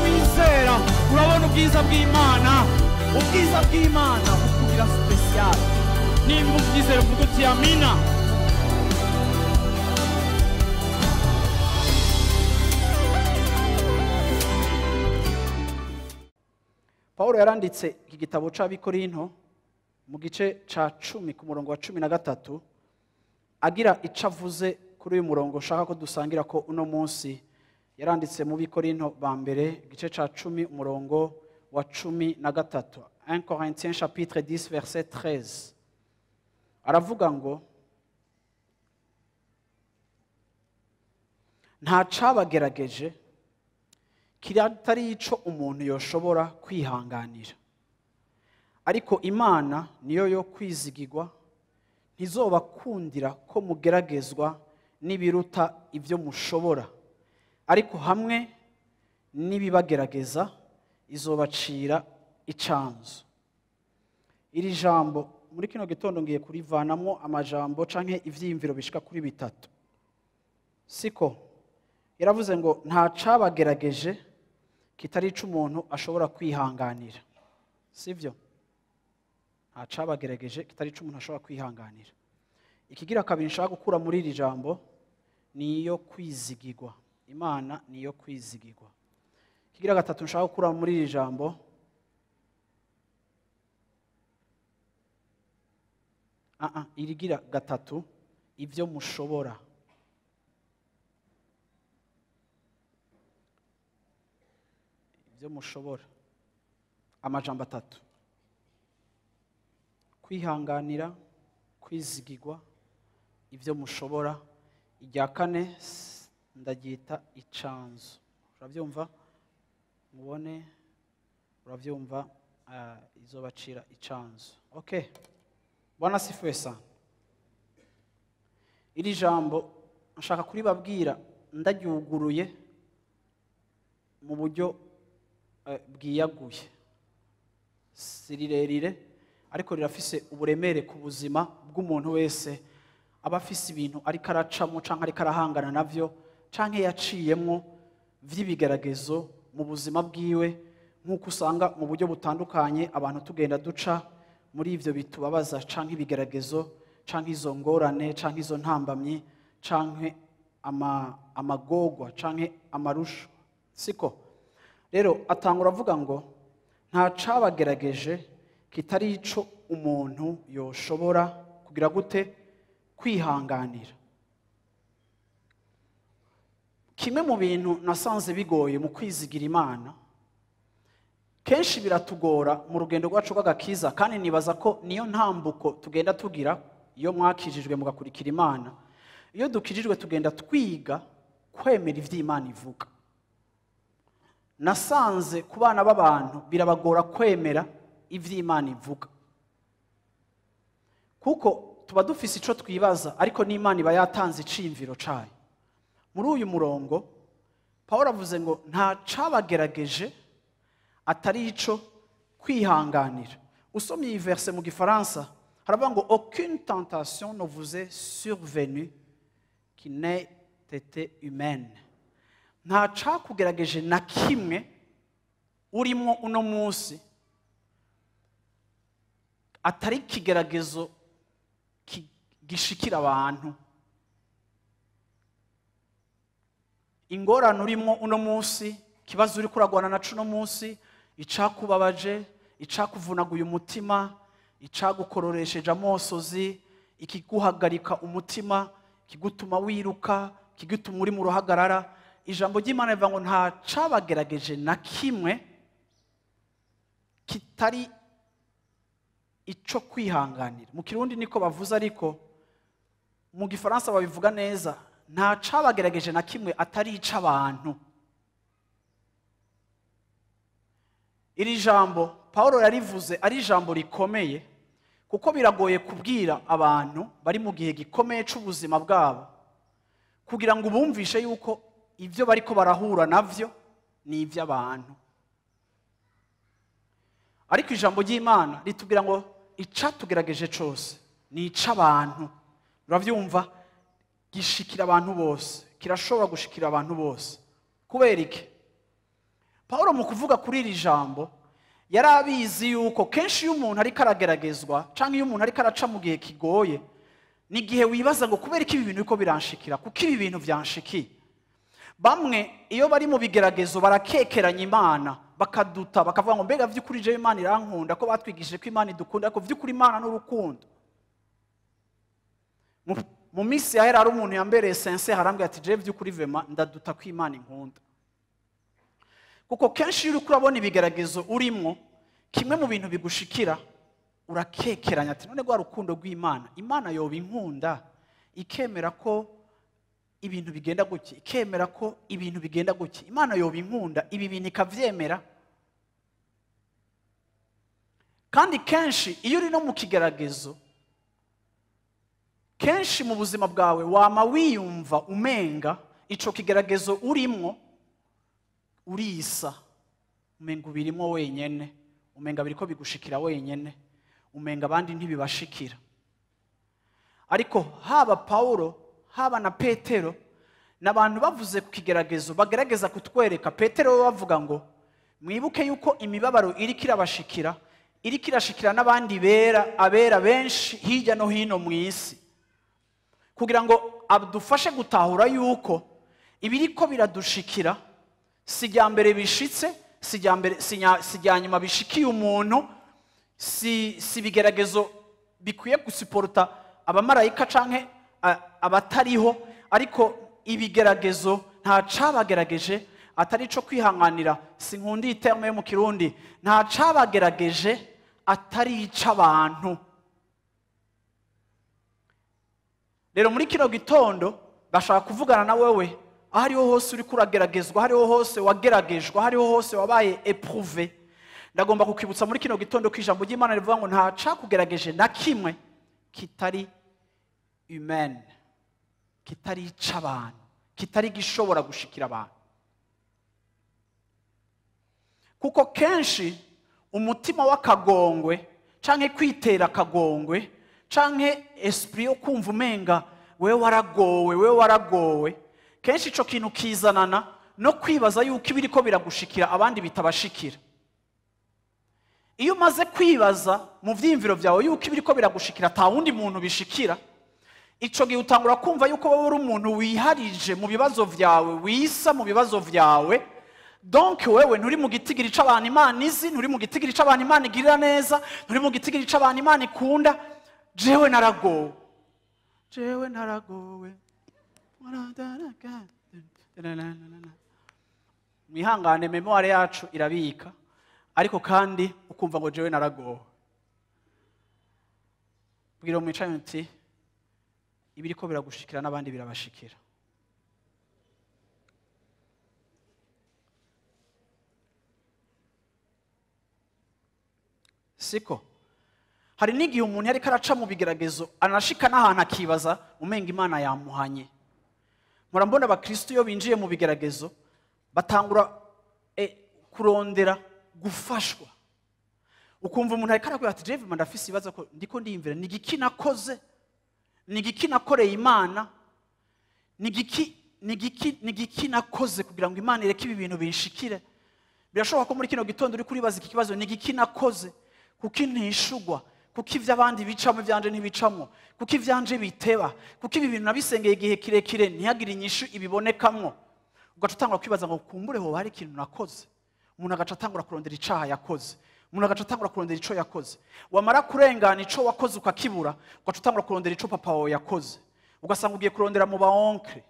Wizera urabona ubwiza bw'Imana, ubwiza bw'Imana bukugira special. Nimba ubyizera uvuga uti amina. Paulo yaranditse iki gitabo c'Abikorinto mu gice ca 10 ku murongo wa 13 agira ico avuze kuri uyu murongo nshaka ko dusangira ko uno munsi. Yaranditse mu Bikorinto ba mbere igice ca 10 umurongo wa 13, 1 Corinthiens chapitre 10 verset 13. Aravuga ngo nta cabagerageje kiratari ico umuntu yoshobora kwihanganira, ariko Imana niyo yo kwizigirwa, ntizobakundira ko mugeragezwa n'ibiruta ibyo mushobora, ariko hamwe n'ibibagerageza izobacira icanzu. Iri jambo muri kino gitondo ngiye kurivanamwo amajambo canke ivyiyumviro bishika kuri bitatu. Siko yaravuze ngo nta cabagerageje kitari ico umuntu ashobora kwihanganira, sivyo? Nta cabagerageje kitari ico umuntu ashobora kwihanganira. Ikigira kabiri nshaka gukura muri iri jambo niyo kwizigirwa. Imana niyo kwizigirwa. Ikigira gatatu nshaka gukura muri iri jambo irigira gatatu, ivyo mushobora. Ibyo mushobora. Amajambo atatu: kwihanganira, kwizigirwa, ibyo mushobora. Irya kane ndaryita icanzu. Urabyumva? Mubone, urabyumva? Izobacira icanzu. Okay, Bwana sifiwe sana. Iri jambo nshaka kuribabwira ndaryuguruye mu buryo bwiyaguye, si rirerire ariko rirafise uburemere ku buzima bw'umuntu wese aba afise ibintu ariko aracamo canke ariko arahangana navyo canke yaciyemwo vy'ibigeragezo mu buzima bwiwe, nk'uko usanga mu buryo butandukanye abantu tugenda duca muri ivyo bitubabaza canke ibigeragezo canke izo ngorane canke izo ntambamyi canke amagogwa canke amarusho. Siko rero atangura avuga ngo nta cabagerageje kitari ico umuntu yoshobora kugira gute kwihanganira. Kimwe mu bintu nasanze bigoye mu kwizigira Imana, kenshi biratugora mu rugendo rwacu rw'agakiza, kandi nibaza ko niyo ntambuko tugenda tugira iyo mwakijijwe mugakurikira Imana. Iyo dukijijwe tugenda twiga kwemera ivyo Imana ivuga. Nasanze ku bana b'abantu birabagora kwemera ivyo Imana ivuga, kuko tuba dufise ico twibaza, ariko n'Imana iba yatanze iciyumviro cayo. Muri uyu murongo Paulo avuze ngo nta cabagerageje atari ico kwihanganira. Usomye iyi verse mu gifaransa haravuga ngo aucune tentation ne vous est survenue qui n'ait été humaine. Nta cakugerageje na kimwe urimo uno munsi atari ikigeragezo gishikira abantu. Ingorane urimo uno munsi, kibazo uri kuragwana naco uno munsi, icakubabaje, icakuvunaguye umutima, icagukororesheje amosozi, ikiguhagarika umutima, kigutuma wiruka, kigutuma uri mu ruhagarara. Ijambo ry'Imana rivuga ngo nta cabagerageje na kimwe kitari ico kwihanganira. Mu Kirundi niko bavuze, ariko mu Gifaransa babivuga neza, nta cabagerageje na kimwe atari ic'abantu. Iri jambo Paulo yarivuze ari ijambo rikomeye, kuko biragoye kubwira abantu bari mu gihe gikomeye c'ubuzima bwabo kugira ngo bumvishe yuko ivyo bariko barahura navyo ni ivy'abantu. Ariko ijambo ry'Imana ritubwira ngo icatugerageje cose ni ic'abantu. Uravyumva? Gishikira abantu bose, kirashobora gushikira abantu bose. Kubera iki? Paulo mu kuvuga kuri iri jambo yari abizi yuko kenshi iyo umuntu ariko arageragezwa canke iyo umuntu ariko araca mu gihe kigoye, ni igihe wibaza ngo kubera iki ibi bintu biko biranshikira, kuko ibi bintu vyanshikiye. Bamwe iyo bari mu bigeragezo barakekeranya Imana, bakaduta, bakavuga ngo mbega vy'ukuri jewe Imana irankunda, ko batwigishije ko Imana idukunda, ariko vy'ukuri Imana n'urukundo. Mu minsi yahera hari umuntu yambereye sincère arambwira ati jewe vy'ukuri vema ndaduta ko Imana inkunda. Kuko kenshi iyo uriko urabona ibigeragezo urimwo, kimwe mu bintu bigushikira urakekeranya ati none rwa rukundo rw'Imana, Imana yoba inkunda ikemera ko ibintu bigenda gutya, ikemera ko ibintu bigenda gutya, Imana yoba inkunda ibi bintu ikavyemera. Kandi kenshi iyo uri no mu kigeragezo, kenshi mu buzima bwawe wama wiyumva umenga ico kigeragezo urimwo urisa, umenga ubirimo wenyene, umenga biriko bigushikira wenyene, umenga abandi ntibibashikira. Ariko haba Paulo haba na Petero n'abantu bavuze ku kigeragezo bagerageza kutwereka. Petero we bavuga ngo mwibuke yuko imibabaro iriko irabashikira, iriko irashikira n'abandi bera, abera benshi hirya no hino mu isi, kugira ngo adufashe gutahura yuko ibiriko biradushikira si irya mbere bishitse, si irya mbere, si nya, si irya nyuma bishikiye umuntu, si ibigeragezo bikwiye gusiporta abamarayika canke abatariho, ariko ibigeragezo nta cabagerageje atari ico kwihanganira. Sinkunda iyi terme yo mu Kirundi, nta cabagerageje atari ic'abantu. Rero muri kino gitondo bashaka kuvugana na wewe aho ariho hose uriko urageragezwa, aho ariho hose wageragejwe, aho ariho hose wabaye éprouvé. Ndagomba kukwibutsa muri kino gitondo ko ijambo ry'Imana rivuga ngo nta cakugerageje na kimwe kitari humaine, kitari ic'abantu, kitari gishobora gushikira abantu. Kuko kenshi umutima w'akagongwe canke kwitera akagongwe canke esprit yo kumva umenga wewe waragowe, wewe waragowe, kenshi ico kintu kizanana no kwibaza yuko ibiriko biragushikira abandi bitabashikira. Iyo umaze kwibaza mu vyiyumviro vyawe yuko ibiriko biragushikira ata wundi muntu bishikira, ico gihe utangura kumva yuko wowe uri umuntu wiharije mu bibazo vyawe, wisa mu bibazo vyawe. Donc wewe nturi mu gitigiri c'abantu Imana izi, nturi mu gitigiri c'abantu Imana igirira neza, nturi mu gitigiri c'abantu Imana ikunda. Jewe naragowe, jewe naragowe. Mwihangane, memoire yacu irabika, ariko kandi ukumva ngo jewe naragowe. Bwira mwicaye uti ibiriko biragushikira n'abandi birabashikira. Siko hari n'igihe umuntu yariko araca mu bigeragezo anashika n'ahantu akibaza umenga Imana yamuhanye. Murambona abakristo iyo binjiye mu bigeragezo batangura kurondera gufashwa. Ukumva umuntu ariko arakubwira ati jewe ndafise ibibazo ko ndiko ndiyumvira, ni igiki nakoze, ni igiki nakoreye Imana, ni igiki, ni igiki, ni igiki nakoze kugira ngo Imana ireke ibi bintu binshikire. Birashoboka ko muri kino gitondo uri kuribaza iki kibazo, ni igiki nakoze, kuko ntishugwa, kuko ivyo abandi bicamo ivyanje ntibicamwo, kuko ivyanje biteba, kuko ibi bintu nabisengeye igihe kirekire ntihagire inyishu ibibonekamwo. Ugaca utangura kwibaza ngo kumbure hoba hari ikintu nakoze. Umuntu agaca atangura kurondera icaha yakoze, umuntu agaca atangura kurondera ico yakoze. Wamara kurengana ico wakoze ukakibura, ugaca utangura kurondera ico papa wawe yakoze, ugasanga ugiye kurondera mu ba oncle,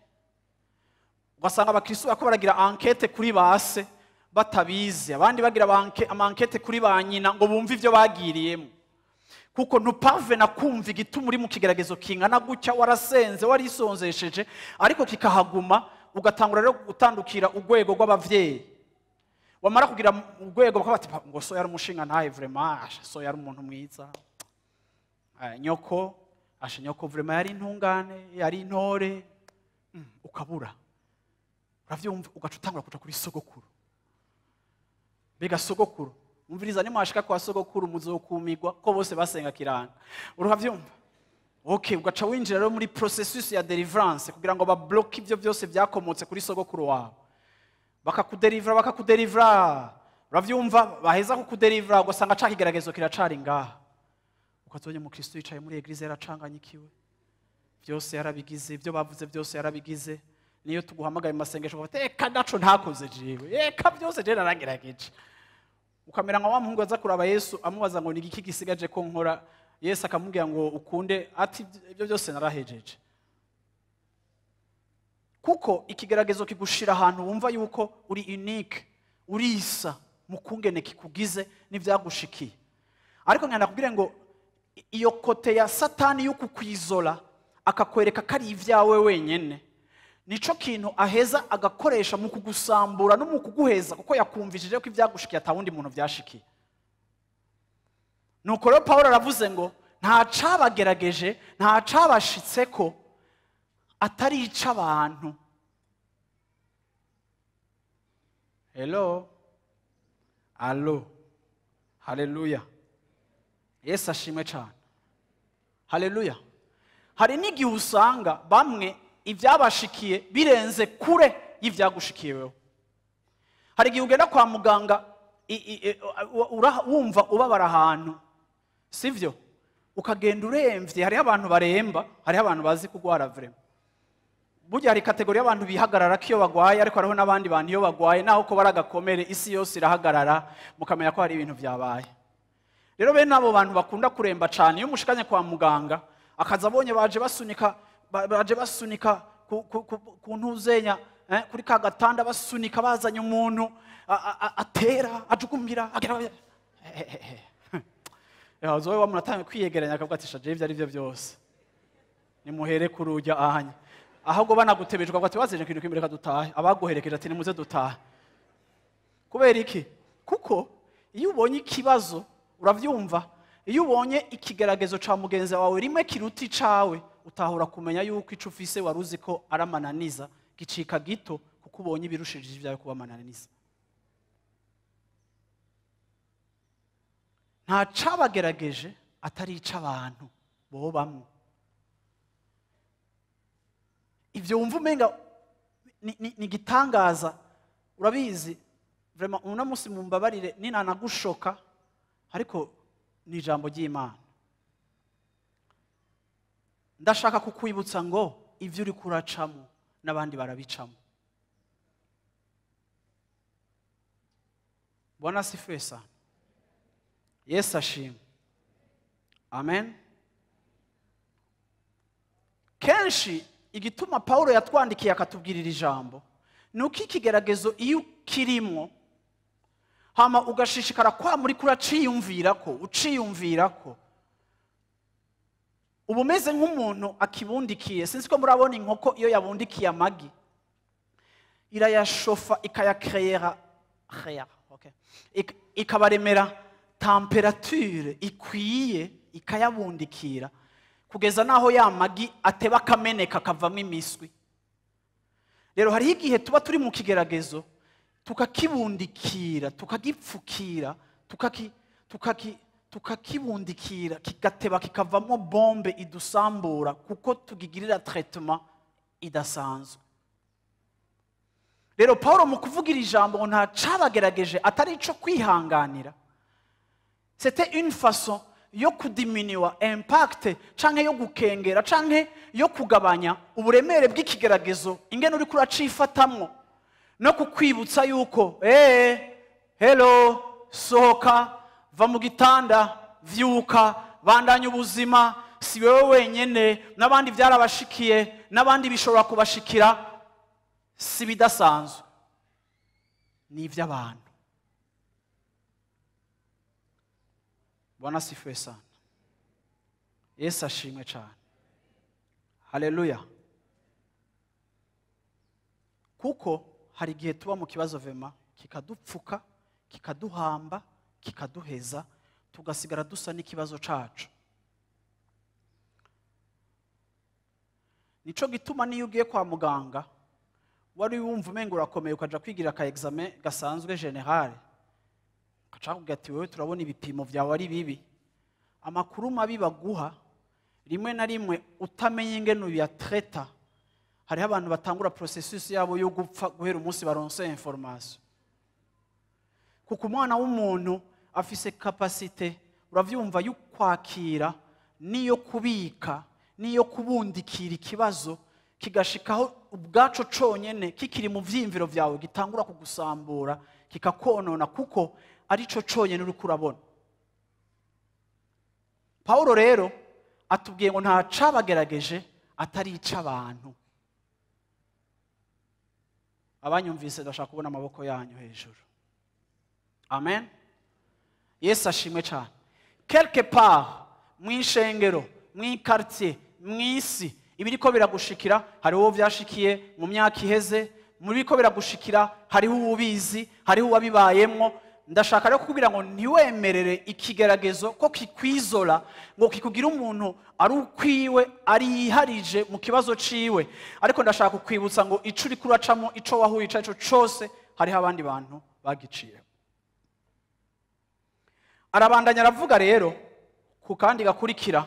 ugasanga abakristo bariko baragira enquête kuri base batabizi, abandi bagira ama enquête kuri ba nyina ngo bumve ivyo bagiriyemo. Kuko ntupave na kumva igituma uri mu kigeragezo kingana gutya, warasenze warisonzesheje, ariko kikahaguma, ugatangura rero gutandukira urwego rw'abavyeyi. Wamara kugira urwego bakaba bati ngo so yari umushinga ntaye vraiment, asha so yari umuntu mwiza. Nyoko, asha nyoko vraiment yari intungane, yari intore. Ukabura. Uravyumva, ugaca utangura kuja kuri sogokuru. Mbega sogokuru, umviriza nimwashika kwa sogokuru muzokumigwa ko bose basenga kiranga. Uravyumva? Okay, ugaca winjira rero muri processus ya deliverance kugira ngo babloke ibyo byose byakomotse kuri sogokuru wawe. Bakakudelivra, bakakudelivra, uravyumva, baheza kukudelivra ugasanga ca kigeragezo kiracari ngaha. Ukazonye mu Kristo yicaye muri église yaracanganyikiwe, byose yarabigize, ibyo bavuze byose yarabigize. Niyo tuguhamagaye mu masengesho bati eka naco ntakoze jewe, eka byose je naragerageje. Ukamera nka wa muhungu aza kuraba Yesu amubaza ngo ni igiki gisigaje ko nkora, Yesu akamubwira ngo ukunde, ati ibyo byose narahejeje. Kuko ikigeragezo kigushira ahantu wumva yuko uri unique, urisa mu kungene kikugize n'ivyagushikiye. Ariko nkanda kubwira ngo iyo kote ya Satani yo kukwizola akakwereka ko ari ivyawe wenyene, nico kintu aheza agakoresha mu kugusambura no mu kuguheza, kuko yakumvishije ko ivyagushikiye atawundi muntu vyashikiye. Nuko rero Paulo aravuze ngo nta cabagerageje, nta cabashitseko atari ic'abantu. Hello, allo, haleluya, Yesu ashimwe cane, haleluya. Hari n'igihe usanga bamwe ivyabashikiye birenze kure y'ivyagushikiye wewe. Hari igihe ugenda kwa muganga wumva ubabara ahantu, sivyo? Ukagenda uremvye. Hariho abantu baremba, hariho abantu bazi kugwara vraiment. Burya hari kategori y'abantu bihagarara ko iyo bagwaye, ariko hariho n'abandi bantu iyo bagwaye naho ko baragakomere isi yose irahagarara, mukamenya ko hari ibintu vyabaye. Rero bene abo bantu bakunda kuremba cane, iyo umushikanye kwa muganga akaza abonye baje basunika, baje basunika ku ntuzenya, kuri ka gatanda basunika bazanye umuntu atera ajugumbira agera. Zoe wa muratanga kwiyegeranya akavuga ati shaje ivyo ari byo byose nimuhere kurujya ahanya. Ahubwo banagutebejwe ati wazeje kintu kimwe reka dutahe, abaguherekeje ati nimuze dutahe. Kubera iki? Kuko iyo ubonye ikibazo uravyumva, iyo ubonye ikigeragezo ca mugenzi wawe rimwe kiruta icawe, utahura kumenya yuko ico ufise waruzi ko aramananiza gicika gito, kuko ubonye ibirushije ivyawe kuba amananiza. Nta cabagerageje atari ic'abantu bo bamwe. Ivyo wumva umenga ni gitangaza, urabizi vraiment. Uno musi mumbabarire ninanagushoka, ariko ni ijambo ry'Imana. Ndashaka kukwibutsa ngo ivyo uri kuracamo n'abandi barabicamo. Bwana asifiwe sana, Yesu ashimwe, amen. Kenshi igituma Paulo yatwandikiye akatubwirira ijambo nuko ikigeragezo iyo kirimwo hama ugashishikara kwa muri kuraciyumvirako, uciyumvirako, uba umeze nk'umuntu akibundikiye. Sinzi ko murabona inkoko iyo yabundikiye amagi irayashofa ikayakreyera, okay, ikabaremera temperature ikwiye, ikayabundikira kugeza naho ya magi ateba akameneka akavamo imiswi. Rero hariho igihe tuba turi mu kigeragezo tukakibundikira, tukagipfukira, tukakibundikira kigateba kikavamo bombe idusambura, kuko tugigirira traitement idasanzwe. Rero Paulo mu kuvugira ijambo ngo nta cabagerageje atari ico kwihanganira, c'était une façon yo kudiminuer impact canke yo gukengera canke yo kugabanya uburemere bw'ikigeragezo ingene uri kuracifatamwo, no kukwibutsa yuko hello, sohoka, va mu gitanda, vyuka, bandanya ubuzima, si wewe wenyene, n'abandi byarabashikiye, n'abandi bishobora kubashikira, si bidasanzwe, ni ivy'abantu. Bwana asifiwe sana, Yesu ashimwe cyane, haleluya. Kuko hari igihe tuba mu kibazo vema kikadupfuka, kikaduhamba, kikaduheza, tugasigara dusa n'ikibazo cacu. Nico gituma niyo ugiye kwa muganga wari wumva umenga urakomeye, ukaja kwigira ka examen gasanzwe general, ukaca kugira ati wewe turabona ibipimo vyawe ari bibi, amakuru mabi baguha Rimwe na rimwe utamenye ingene uyatreta, hariho abantu batangura processus yabo yo gupfa guhera umunsi baronse information. Kuko umwana w'umuntu afise capacité, uravyumva, yo kwakira niyo kubika niyo kubundikira ikibazo, kigashikaho ubwaco conyene kikiri mu vyiyumviro vyawe gitangura kugusambura, kikakonona, kuko arico conyene uriko urabona. Paulo rero atubwiye ngo nta cabagerageje atari ic'abantu. Abanyumvise ndashaka kubona amaboko yanyu hejuru. Amen. Yesu ashimwe cyane. Quelque part mw'ishengero, mw'ikartier, mw'isi, ibiriko biragushikira, hariho uwo vyashikiye mu myaka iheze, muri biriko biragushikira hariho uwubizi, hariho uwabibayemwo. Ndashaka rero kukubwira ngo ntiwemerere ikigeragezo ko kikwizola ngo kikugira umuntu ari ukwiwe, ariyiharije mu kibazo ciwe. Ariko ndashaka kukwibutsa ngo ico uriko uracamo, ico wahuye, ico arico cose, hariho abandi bantu bagiciye. Arabandanya aravuga rero ku kandi gakurikira,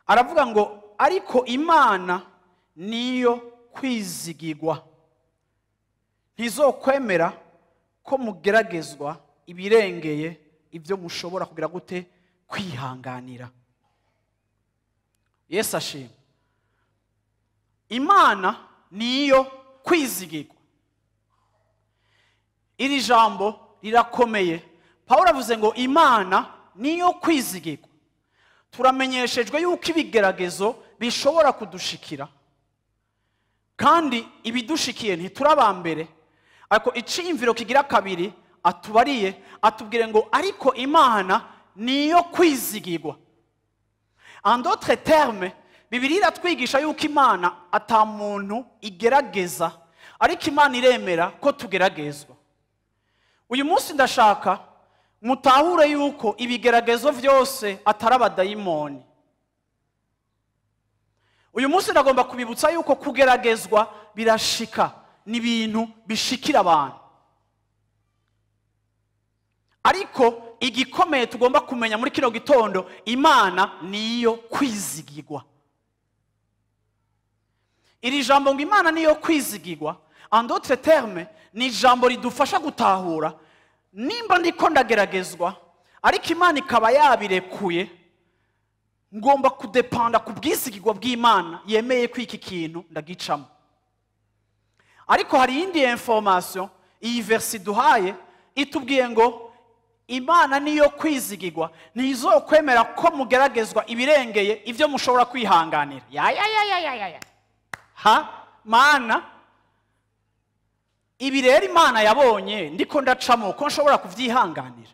aravuga ngo ariko Imana niyo kwizigirwa, ntizokwemera ko mugeragezwa ibirengeye ibyo mushobora kugira gute kwihanganira. Yesu ashimwe. Imana niyo kwizigirwa. Iri jambo rirakomeye. Pawulo avuze ngo Imana niyo kwizigirwa. Turamenyeshejwe yuko ibigeragezo bishobora kudushikira, kandi ibidushikiye ntiturabambere. Ariko iciyumviro kigira kabiri atubariye, atubwire ngo ariko Imana niyo kwizigirwa. En d'autres termes, Bibiliya iratwigisha yuko Imana ata muntu igerageza, ariko Imana iremera ko tugeragezwa. Uyu munsi ndashaka mutahure yuko ibigeragezo vyose atari abadayimoni. Uyu munsi ndagomba kubibutsa yuko kugeragezwa birashika, ni ibintu bishikira abantu. Ariko igikomeye tugomba kumenya muri kino gitondo, Imana niyo kwizigirwa. Iri jambo ngo Imana niyo kwizigirwa, en d'autres termes, ni ijambo ridufasha gutahura nimba ndiko ndageragezwa ariko Imana ikaba yabirekuye, ngomba kudepanda ku bwizigirwa bw'Imana yemeye ko iki kintu ndagicamo. Ariko hari iyindi information iyi verse duhaye itubwiye ngo Imana niyo kwizigirwa, ntizokwemera ko mugeragezwa ibirengeye ivyo mushobora kwihanganira. Ya ya ya ya ya ya ya. Ha mana, ibi rero Imana yabonye ndiko ndacamo ko nshobora kuvyihanganira.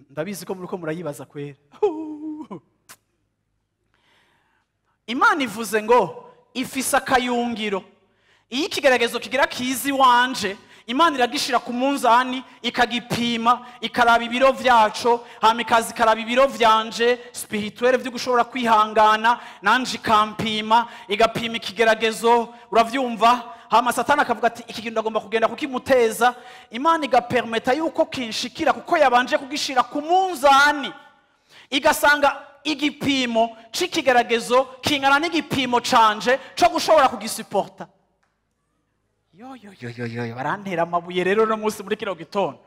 Ndabizi ko muriko murayibaza kwera. Imana ivuze ngo ifise akayungiro. Iyo ikigeragezo kigira kizi wanje, Imana iragishira ku munzani, ikagipima, ikaraba ibiro vyaco, hama ikaza ikaraba ibiro vyanje spirituel vyo gushobora kwihangana, nanje ikampima, igapima ikigeragezo, uravyumva. Hama Satani akavuga ati iki kintu ndagomba kugenda kukimuteza. Imana igapermeta yuko kinshikira kuko yabanje kugishira ku munzani, igasanga igipimo c'ikigeragezo kingana n'igipimo canje co gushobora kugisuporta. Yo yo yo yo yo, barantera amabuye rero no munsi muri kino gitondo.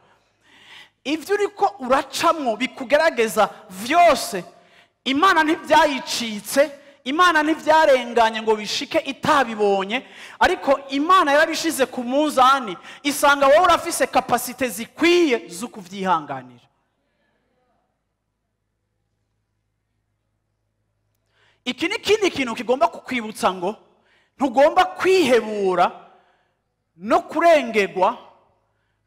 Ivyo uriko uracamwo bikugerageza vyose, Imana ntivyayicitse, Imana ntivyarenganye ngo bishike itabibonye, ariko Imana yarabishize ku munzani, isanga wowe urafise capacité zikwiye zo kuvyihanganira. Iki ni kindi kintu kigomba kukwibutsa ngo ntugomba kwihebura no kurengegwa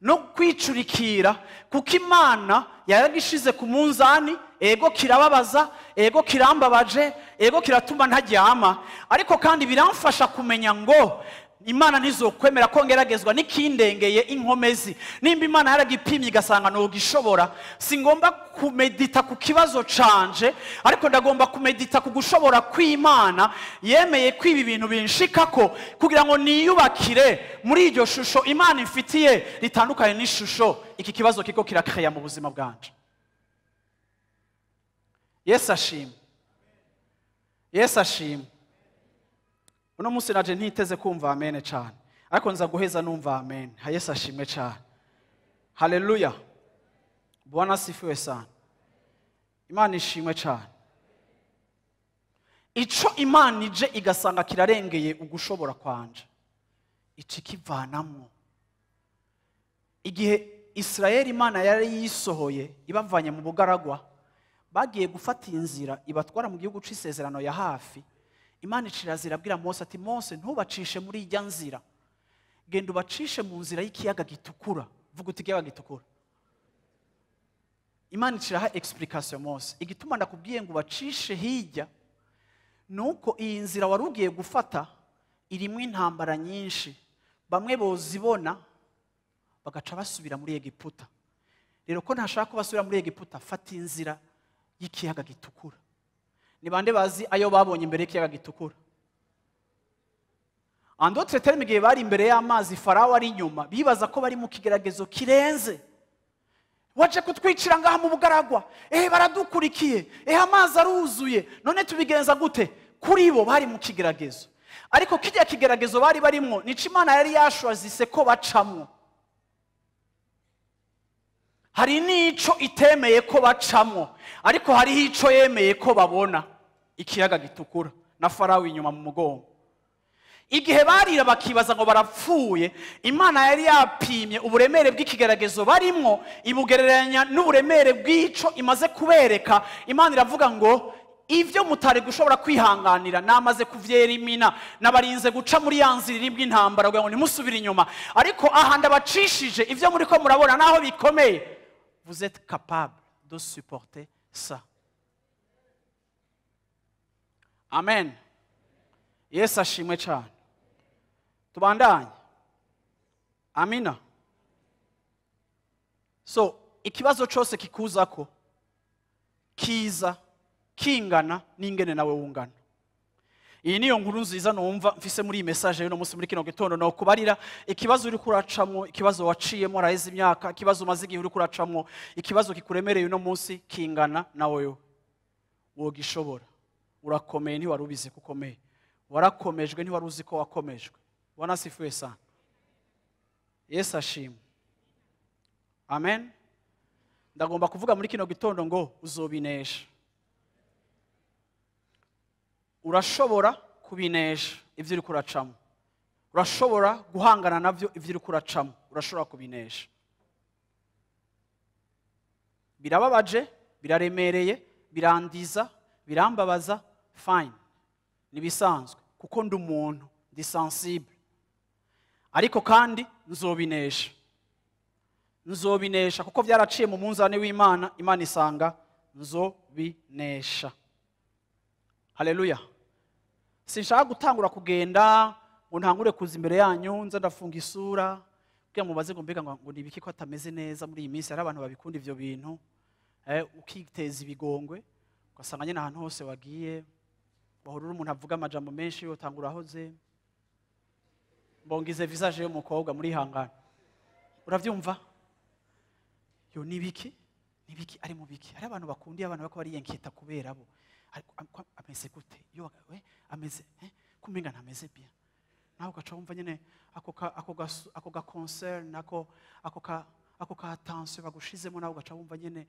no kwicurikira, kuko Imana yaragishize ku munzani. Ego kirababaza, ego kirambabaje, ego kiratuma ntaryama, ariko kandi biramfasha kumenya ngo Imana ntizokwemera ko ngeragezwa n'ikindengeye inkomezi. Nimba Imana yaragipimye igasanga nogishobora, singomba kumedita ku kibazo canje, ariko ndagomba kumedita ku gushobora kw'Imana yemeye ko ibi bintu binshikako kugira ngo niyubakire muri iryo shusho Imana ifitiye ritandukanye n'ishusho iki kibazo kiko kirakreya mu buzima bwanje. Yesu ashimwe. Yesu ashimwe. Uno munsi naje ntiteze kumva amen cyane, ariko nza guheza numva amen. Yesu ashimwe cyane. Haleluya. Bwana asifiwe sana. Imana ishimwe cyane. Ico Imana ije igasanga kirarengeye ugushobora kwanje, ici kivanamwo. Igihe Israeli Imana yari yisohoye ibavanye mu bugaragwa, bagiye gufata inzira ibatwara mu gihugu c'isezerano ya hafi. Imana icirazira abwira Mose ati Mose, ntubacishe muri ijya nzira, genda ubacishe mu nzira y'ikiyaga gitukura. Vuga uti ikiyaga gitukura. Imana iciraha explication Mose, igituma ndakubwiye ngo ubacishe hirya nuko iyi nzira wari ugiye gufata irimwo intambara nyinshi, bamwe bozibona bagaca basubira muri Egiputa. Rero ko ntashaka ko basubira muri Egiputa, fata inzira y'ikiyaga gitukura. Ni bande bazi ayo babonye imbere y'ikiyaga gitukura? En d'autres termes, igihe bari imbere y'amazi, Farawo ari inyuma, bibaza ko bari mu kigeragezo kirenze. Waje kutwicira ngaha mu bugaragwa, baradukurikiye, amazi aruzuye, none tubigenza gute? Kuri bo bari mu kigeragezo. Ariko kijya kigeragezo bari barimwo nico Imana yari yashwazise ko bacamwo. Hari nico itemeye ko bacamwo, ariko hariho ico yemeye ko babona, ikiyaga gitukura na Farawo inyuma mu mugongo. Igihe barira bakibaza ngo barapfuye, Imana yari yapimye uburemere bw'ikigeragezo barimwo, ibugereranya n'uburemere bw'ico imaze kubereka. Imana iravuga ngo ivyo mutari gushobora kwihanganira namaze kuvyerimina, nabarinze guca muri ya nzira iribwa intambara kugira ngo ntimusubire inyuma, ariko aha ndabacishije ivyo muri ko murabona naho bikomeye, vous êtes capable de supporter ça. Amen. Yesu ashimwe cyane. Tubandanye. Amina. So ikibazo cyose kikuzako kiza kingana n'ingene nawe wungana. Iyi niyo nkuru nziza numva mfise muri iyi message y'uno munsi muri kino gitondo, no kubarira ikibazo uri kuracamwo, ikibazo waciyemo araheze imyaka, ikibazo umaze igihe uri kuracamwo, ikibazo kikuremereye uno munsi kingana nawe wogishobora. Urakomeye ntiwari ubizi ko ukomeye, warakomejwe ntiwari uzi ko wakomejwe. Bwana asifiwe sana. Yesu ashimwe. Amen. Ndagomba kuvuga muri kino gitondo ngo uzobinesha. Urashobora kubinesha ivyo uri kuracamo, urashobora guhangana navyo ivyo uri kuracamo, urashobora kubinesha. Birababaje, biraremereye, birandiza, birambabaza, fine, nibisanzwe kuko ndi umuntu, ndi sensible, ariko kandi nzobinesha. Nzobinesha kuko byaraciye mu munzane w'Imana, Imana isanga nzobinesha. Haleluya. Sinshaka gutangura kugenda ngo ntangure kuza imbere yanyu nza ndafunga isura kugira mubaze ngo mbega ngo nibiki ko atameze neza muri iyi minsi. Hari abantu babikunda ivyo bintu, ukiteza ibigongwe ugasanga nyine ahantu hose wagiye wahurura umuntu avuga amajambo menshi utangura ahoze mbongize visage y'umukobwa muri hangana. Uravyumva? Yo nibiki? Nibiki ari mu biki? Hari abantu bakundiye abantu bako bariyenketa kubera bo. Ariko ameze gute? Yo we ameze kumenga ntameze bien. Nawe ugaca wumva nyine ako ga concern, ako ka attention bagushizemo, nawe ugaca wumva nyine.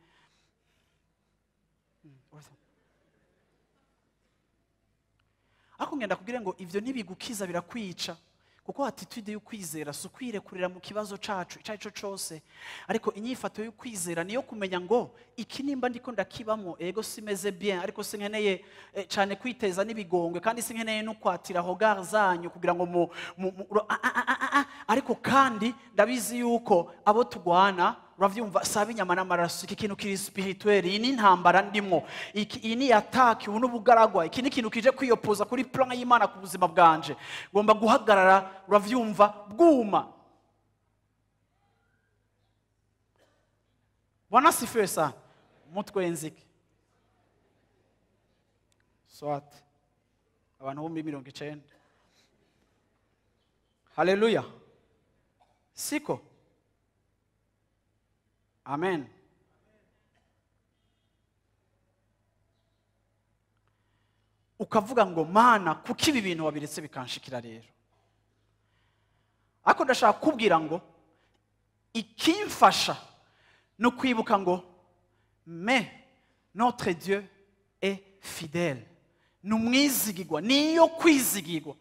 Ako ngenda kugira ngo ivyo ntibigukiza birakwica, kuko attitude y'ukwizera si ukwirekurira mu kibazo cacu ico arico cose, ariko inyifato y'ukwizera niyo kumenya ngo iki nimba ndiko ndakibamo, ego simeze bien, ariko sinkeneye cyane kwiteza n'ibigongwe, kandi sinkeneye no kwatira regard zanyu kugira ngo ariko kandi ndabizi yuko abo tugwana uravyumva sabe inyama n'amaraso, iki kintu kiri spirituel, iyi ni intambara ndimwo, iyi ni attack, ubu n'ubugaragwa, iki ni ikintu kije kwiyopoza kuri plan y'Imana ku buzima bwanje, ngomba guhagarara, uravyumva bwuma. Bwana asifiwe sana. Mutwenzike swat abantu bo muri 90. Haleluya. Siko. Amen. Ukavuga ngo Mana, kuko ibi bintu wabiretse bikanshikira rero. Ariko ndashaka kubwira ngo ikimfasha no kwibuka ngo mais notre Dieu est fidèle. Numwizigirwa, niyo kwizigirwa.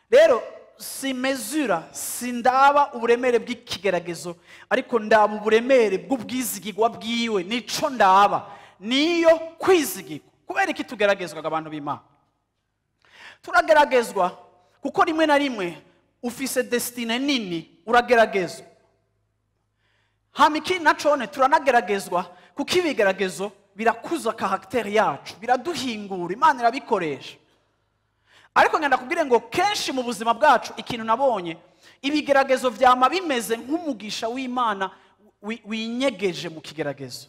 Rero si mesura, sindaba uburemere bw'ikigeragezo, ariko ndaba uburemere bw'ubwizigirwa bwiwe. Nico ndaba, niyo kwizigirwa. Kubera iki tugeragezwa abantu b'Imana? Turageragezwa kuko rimwe na rimwe ufise destinée nini, urageragezwa. Hama ikindi nacone, turanageragezwa kuko ibigeragezo birakuza caractère yacu, biraduhingura, Imana irabikoresha. Ariko ngenda kubwire ngo kenshi mu buzima bwacu ikintu nabonye, ibigeragezo vyama bimeze nk'umugisha w'Imana winyegeje mu kigeragezo.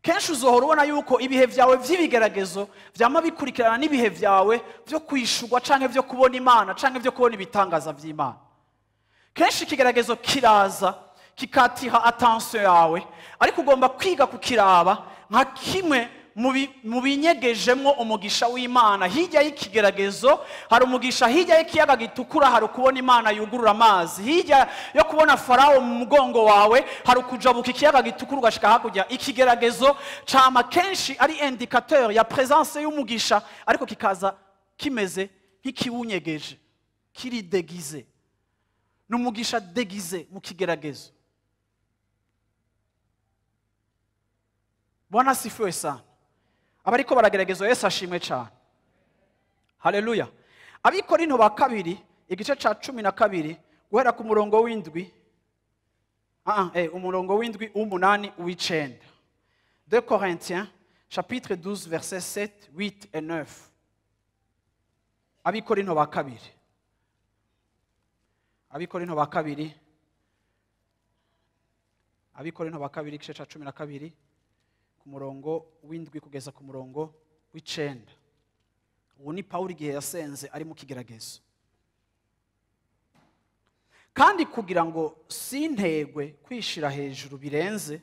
Kenshi uzohora ubona yuko ibihe vyawe vy'ibigeragezo vyama bikurikirana n'ibihe vyawe vyo kwishurwa canke vyo kubona Imana canke vyo kubona ibitangaza vy'Imana. Kenshi ikigeragezo kiraza kikatira attention yawe, ariko ugomba kwiga kukiraba nka kimwe mu binyegejemwo umugisha w'Imana. Hirya y'ikigeragezo hari umugisha, hirya y'ikiyaga gitukura hari ukubona Imana yugurura amazi, hirya yo kubona Farawo mu mugongo wawe hari ukujabuka ikiyaga gitukura ugashika hakurya. Ikigeragezo cama kenshi ari indicateur ya présence y'umugisha, ariko kikaza kimeze nk'ikiwunyegeje, kiri déguisé. Ni umugisha déguisé mu kigeragezo. Bwana asifiwe sana. Abariko barageragezwa, Yesu ashimwe cyane. Haleluya. Abikorinto ba kabiri igice ca 12 guhera ku murongo w'indwi, umurongo w'indwi, umunani, uw'icenda. 2 Corinthiens chapitre 12 versets 7, 8 et 9. Abikorinto ba kabiri, Abikorinto ba kabiri, Abikorinto ba kabiri igice ca 12 ku murongo w'indwi kugeza ku murongo w'icenda. Ubu ni Pawulo igihe yasenze ari mu kigeragezo. Kandi kugira ngo sintegwe kwishira hejuru birenze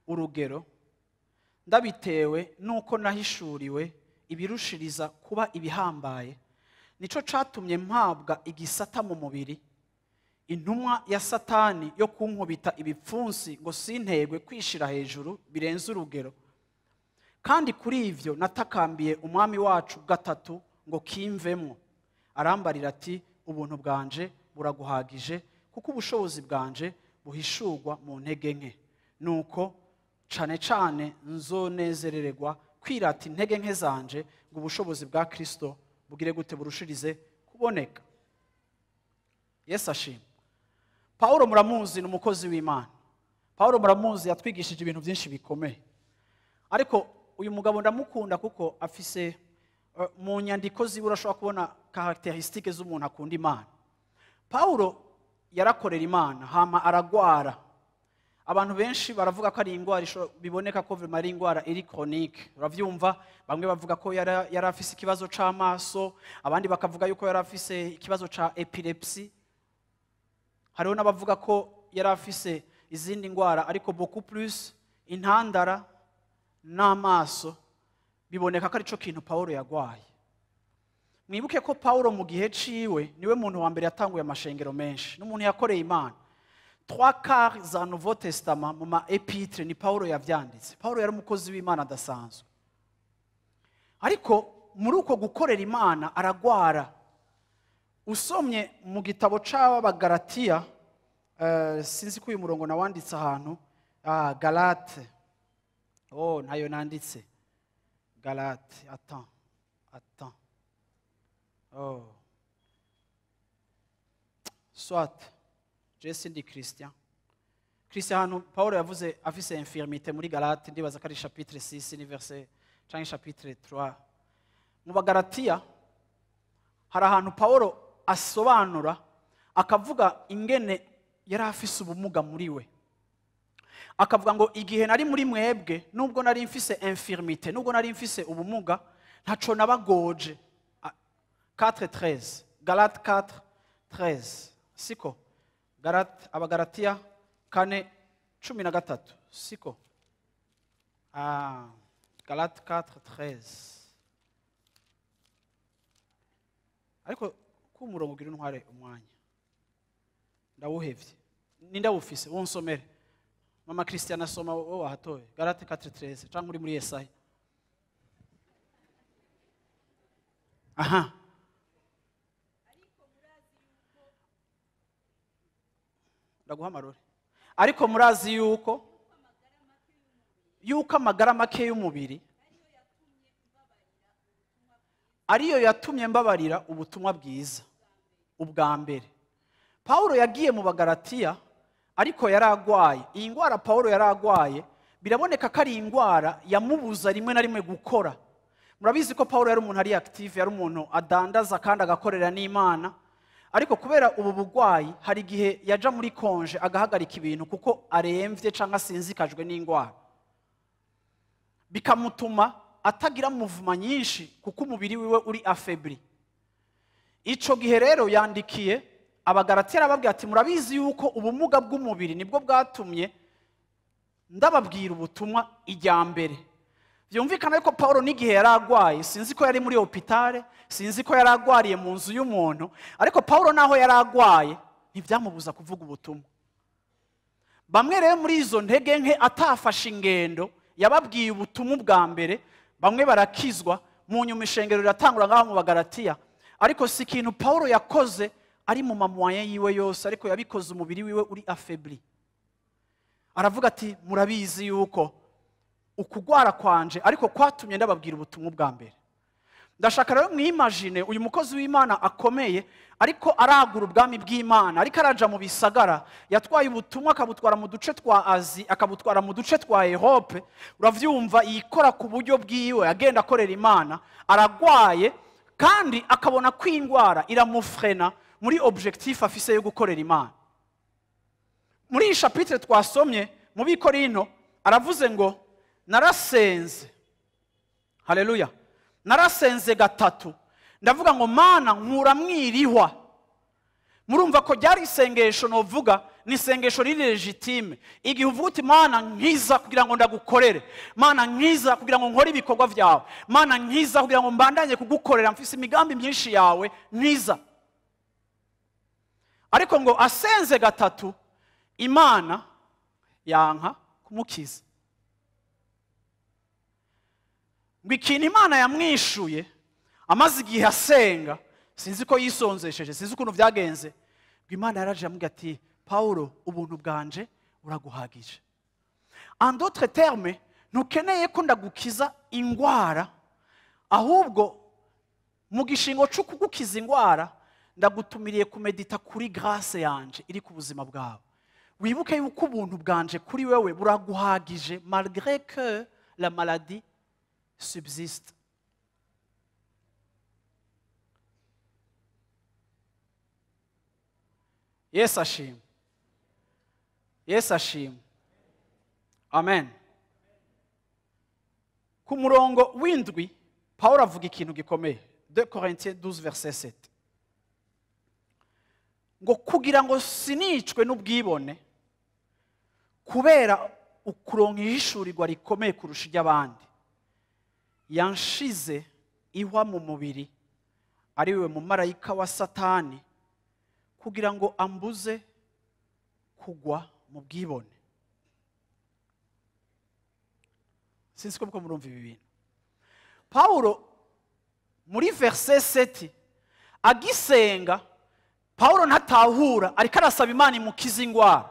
urugero, ndabitewe nuko nahishuriwe ibirushiriza kuba ibihambaye, nico catumye mpabwa igisata mu mubiri, intumwa ya Satani yo kunkubita ibipfunsi, ngo sintegwe kwishira hejuru birenze urugero. Kandi kuri ivyo natakambiye Umwami wacu gatatu ngo kimvemo. Arambarira ati: ubuntu bwanje buraguhagije, kuko ubushobozi bwanje buhishurwa mu ntege nke. Nuko cane cane nzonezerererwa kwirata intege nke zanje, ngo ubushobozi bwa Kristo bugire gute? Burushirize kuboneka. Yesu ashimwe. Paulo muramuzi, ni umukozi w'Imana. Paulo muramuzi, yatwigishije ibintu byinshi bikomeye. Ariko uyu mugabo ndamukunda kuko afise mu nyandiko ziwe urashobora kubona caractéristiques z'umuntu akunda Imana. Paulo yarakorera Imana, hama aragwara. Abantu benshi baravuga ko ari ingwara biboneka ko vraiment ari ingwara iri chronique. Uravyumva, bamwe bavuga ko yari afise ikibazo c'amaso, abandi bakavuga yuko yari afise ikibazo ca épilepsie. Hariho n'abavuga ko yari afise izindi ngwara, ariko beaucoup plus intandara n'amaso biboneka ko arico kintu Paulo yagwaye. Mwibuke ko Paulo mu gihe ciwe niwe muntu wa mbere yatanguye amashengero menshi, n'umuntu yakoreye Imana. 3/4 za Nouveau Testament mu ma épîtres ni Paulo yavyanditse. Paulo yari umukozi w'Imana adasanzwe. Ariko muri uko gukorera Imana aragwara. Usomye mu gitabo c'Abagalatiya, sinzi ko uyu murongo nawanditse ahantu, Galate. Oh, ntayo nanditse. Galate, attends, attends. Oh. Soit, je sindi Christian. Christian, hano Paulo yavuze afise infirmité muri Galate, ndibaza ko ari chapitre 6 ni verset canke chapitre 3. Mu Bagalatiya hari ahantu Paulo asobanura akavuga ingene yari afise ubumuga muri we. Akavuga ngo igihe nari muri mwebwe, nubwo nari mfise infirmité, nubwo nari mfise ubumuga, ntaco nabagoje. 4:13, Galate 4:13, siko? Galate, Abagalatiya 4:13, siko? Galate 4:13. Ariko ku murongo ugira intware umwanya ndawuhevye, nindawufise wonsomere. Mama Christian asoma wowe wahatoye Galate 4:13 cyangwa uri muri Yesaya. Aha, ndaguha amarore. Ariko murazi yuko amagara make y'umubiri ariyo yatumye mbabarira ubutumwa bwiza ubwa mbere. Paulo yagiye mu Bagalatiya ariko yaragwaye. Iyi ngwara Paulo yaragwaye biraboneka ko ari ingwara yamubuza rimwe na rimwe gukora. Murabizi ko Paulo yari umuntu ari active, yari umuntu adandaza kandi agakorera n'Imana, ariko kubera ubu bugwayi hari igihe yaja muri konje agahagarika ibintu kuko aremvye canke asinzikajwe n'ingwara, bikamutuma atagira muvuma nyinshi kuko umubiri wiwe uri affaibli. Ico gihe rero yandikiye Abagalatiya arababwira ati murabizi yuko ubumuga bw'umubiri nibwo bwatumye ndababwira ubutumwa ijya mbere. Byumvikana yuko Paulo n'igihe yaragwaye, sinzi ko yari muri hôpital, sinzi ko yaragwariye mu nzu y'umuntu, ariko Paulo naho yaragwaye ntibyamubuza kuvuga ubutumwa. Bamwe rero muri izo ntege nke atafashe ingendo yababwiye ubutumwa bwa mbere, bamwe barakizwa, mu nyuma ishengero riratangura ngaho mu Bagalatiya. Ariko si ikintu Paulo yakoze ari mu mamoyen yiwe yose, ariko yabikoze umubiri wiwe uri affaibli. Aravuga ati murabizi yuko ukugwara kwanje ariko kwatumye ndababwira ubutumwa bwa mbere. Ndashaka rero mwimagine uyu mukozi w'Imana akomeye ariko aragura ubwami bw'Imana, ariko araja mu bisagara, yatwaye ubutumwa akabutwara mu duce twa Azi, akabutwara mu duce twa Europe. Uravyumva yikora ku buryo bwiwe, agenda akorera Imana, aragwaye kandi akabona ko ingwara iramufrena muri objectif afise yo gukorera Imana. Muri iyi chapitre twasomye mu Bikorinto aravuze ngo narasenze, haleluya, narasenze gatatu ndavuga ngo Mana nkura mwirihwa. Murumva ko ryari isengesho novuga ni isengesho riri legitime. Igihe uvuga uti Mana nkiza kugira ngo ndagukorere, Mana nkiza kugira ngo nkore ibikorwa byawe, Mana nkiza kugira ngo mbandanye kugukorera, mfise imigambi myinshi yawe, nkiza. Ariko ngo asenze gatatu Imana yanka kumukiza. Ngo ikintu Imana yamwishuye amaze igihe asenga, sinzi ko yisonzesheje, sinzi ukuntu byagenze, ngo Imana yaraje amubwira ati Paulo ubuntu bwanje buraguhagije. En d'autres termes, ntukeneye ko ndagukiza ingwara, ahubwo mu gishingo cyo kugukiza ingwara ndagutumiriye kumedita kuri grâce yanje iri ku buzima bwawe. Wibuke yuko ubuntu bwanje kuri wewe buraguhagije malgré que la maladie subsiste. Yesu ashimwe. Yesu ashimwe. Amen. Ku murongo w'indwi Paulo avuga ikintu gikomeye. 2 Corinthiens 12 verset 7. Ngo kugira ngo sinicwe n'ubwibone kubera ukuronka ihishurirwa rikomeye kurusha iry'abandi, yanshize ihwa mu mubiri ari we mumarayika wa Satani kugira ngo ambuze kugwa mu bwibone. Sinzi ko murumva ibi bintu. Paulo muri verset 7 agisenga, Paulo ntatahura, ariko arasaba Imana imukize ingwara,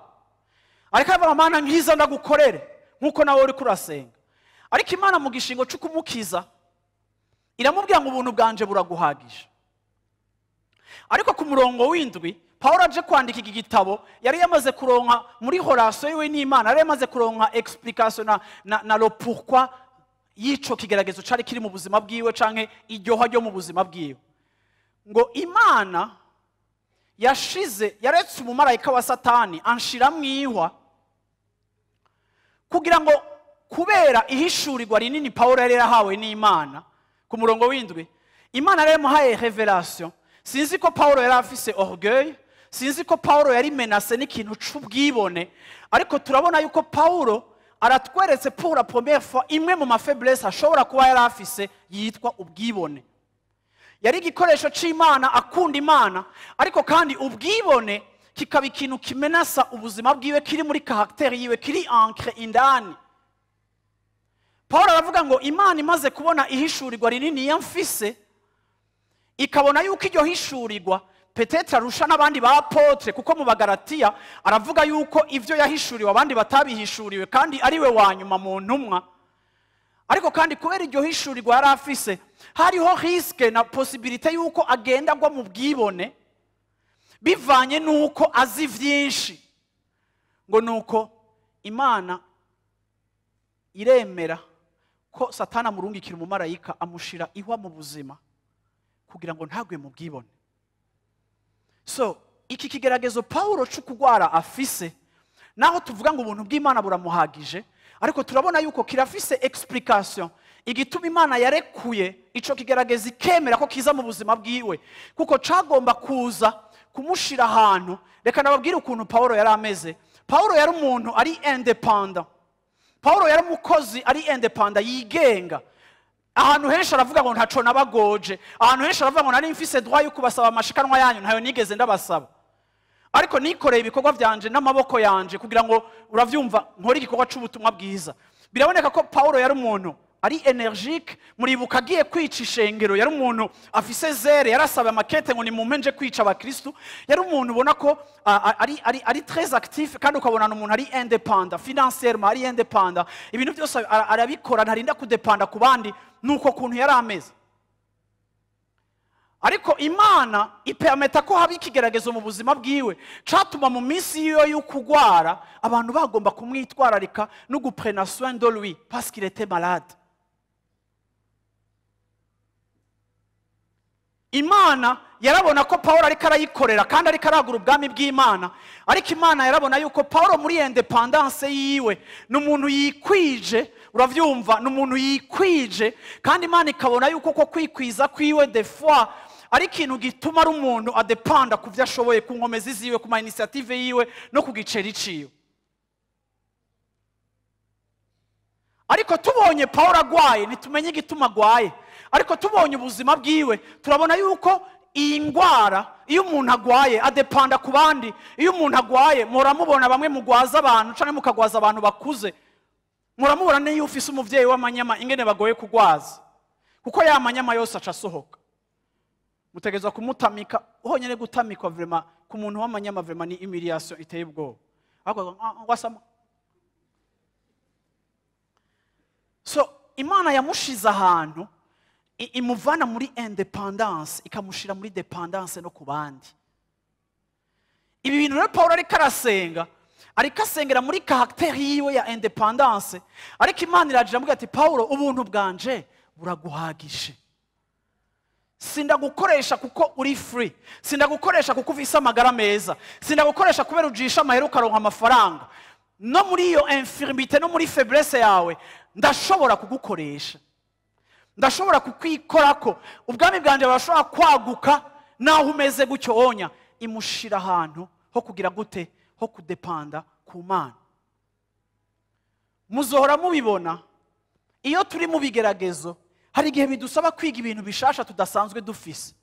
ariko aravuga Mana nkiza ndagukorere nkuko nawe uri kurasenga. Ariko Imana mu gishingo cyo kumukiza iramubwira ngo ubuntu bwanje buraguhagije. Ariko ku murongo w'indwi Paulo aje kwandika iki gitabo yari yamaze kuronka muri relation yiwe n'Imana, yari yamaze kuronka explication na le pourquoi y'ico kigeragezo cari kiri mu buzima bwiwe canke iryoha ryo mu buzima bwiwe. Ngo Imana yashize, yaretse umumarayika wa Satani anshira mwihwa kugira ngo kubera ihishurirwa rinini Paulo yari yarahawe n'Imana. Ku murongo w'indwi Imana yari yamuhaye revelation. Sinzi ko Paulo yari afise orgueil, sinzi ko Paulo yari menacé n'ikintu c'ubwibone, ariko turabona yuko Paulo aratweretse pour la première fois imwe mu ma faiblesse ashobora kuba yari afise yitwa ubwibone. Yari igikoresho c'Imana, akunda Imana, ariko kandi ubwibone kikaba ikintu kimenasa ubuzima bwiwe, kiri muri caractère yiwe, kiri ancré indani. Paul aravuga ngo Imana imaze kubona ihishurirwa rinini yamfise, ikabona yuko iryo hishurirwa peut-être arusha n'abandi ba apôtre, kuko mu Bagalatiya aravuga yuko ivyo yahishuriwe abandi batabihishuriwe, kandi ariwe wa nyuma mu ntumwa. Ariko kandi kubera iryo hishurirwa yari afise, hariho risque na possibilité yuko agenda agwa mu bwibone bivanye nuko azi vyinshi. Ngo nuko Imana iremera ko Satana amurungikira umumarayika amushira ihwa mu buzima kugira ngo ntagwe mu bwibone. So iki kigeragezo Paulo cyo kugwara afise, naho tuvuga ngo ubuntu bw'Imana buramuhagije, ariko turabona yuko kirafise explication igituma Imana yarekuye ico kigeragezo ikemera ko kiza mu buzima bwiwe, kuko cagomba kuza kumushira ahantu. Reka nababwire ukuntu Paulo yari ameze. Paulo yari umuntu ari indépendant, Paulo yari umukozi ari indépendant, yigenga. Ahantu henshi aravuga ngo ntaco nabagoje, ahantu henshi aravuga ngo nari mfise droit yo kubasaba amashikanwa yanyu, ntayo nigeze ndabasaba, ariko nikoreye ibikorwa vyanje n'amaboko yanje kugira ngo, uravyumva, nkore igikorwa c'ubutumwa bwiza. Biraboneka ko Paulo yari umuntu ari énergique. Muribuka agiye kwica ishengero, yari umuntu afise zèle, yarasaba amakete ngo nimumpe nje kwica abakristu. Yari umuntu ubona ko ari très actif, kandi ukabona ni umuntu ari indépendant financièrement, ari indépendant, ibintu byose arabikora, ntarinda kudepanda ku bandi. Nuko kuntu yari ameze. Ariko Imana ipermeta ko haba ikigeragezo mu buzima bwiwe catuma mu minsi yiwe y'ukugwara abantu bagomba kumwitwararika no guprena soin de lui parce qu'il était malade. Imana yarabona ko Paulo ariko arayikorera kandi ariko aragura ubwami bw'Imana, ariko Imana yarabona yuko Paulo muri indépendance yiwe ni umuntu yikwije, uravyumva, ni umuntu yikwije, kandi Imana ikabona yuko ko kwikwiza kwiwe des fois ari ikintu gituma ari umuntu adepanda ku vyo ashoboye, ku nkomezi ziwe, ku ma initiative yiwe no ku giceri ciwe. Ariko tubonye Paulo agwaye, ntitumenye igituma agwaye, ariko tubonye ubuzima bwiwe turabona yuko iyi ngwara, iyo umuntu agwaye adepanda ku bandi. Iyo umuntu agwaye, muramubona bamwe mugwaza abantu canke mukagwaza abantu bakuze, muramubona n'iyo ufise umuvyeyi w'amanyama ingene bagoye kugwaza, kuko ya manyama yose aca asohoka, mutegerezwa kumutamika honyene. Gutamikwa vraiment ku muntu w'amanyama vraiment ni humiliation iteye ubwoba. Ariko wasama. So Imana yamushize ahantu imuvana muri indépendance ikamushira muri dépendance no ku bandi. Ibi bintu rero Paulo ariko arasenga, ariko asengera muri caractère yiwe ya indépendance, ariko Imana iraje iramubwira ati: "Paulo, ubuntu bwanje buraguhagije. Sindagukoresha kuko uri free, sindagukoresha kuko ufise amagara meza, sindagukoresha kubera ujisha amahera ukaronka amafaranga. No muri iyo infirmité, no muri faiblesse yawe, ndashobora kugukoresha, ndashobora kukwikorako, ubwami bwanjye burashobora kwaguka naho umeze gutyo." Onya imushira ahantu ho kugira gute? Ho kudepanda ku Mana. Muzohora mubibona, iyo turi mu bigeragezo hari igihe bidusaba kwiga ibintu bishasha tudasanzwe dufise,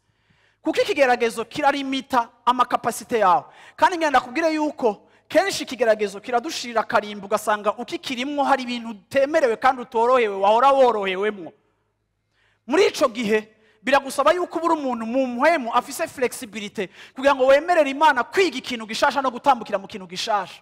kuko ikigeragezo kirarimita ama capacités yawe. Kandi ngenda kubwire yuko kenshi ikigeragezo kiradushirira akarimbi, ugasanga ukikirimwo hari ibintu utemerewe kandi utorohewe wahora worohewemwo. Muri ico gihe biragusaba yuko ubura umuntu mu mpwemu afise flexibilité kugira ngo wemerere Imana kwiga ikintu gishasha no gutambukira mu kintu gishasha.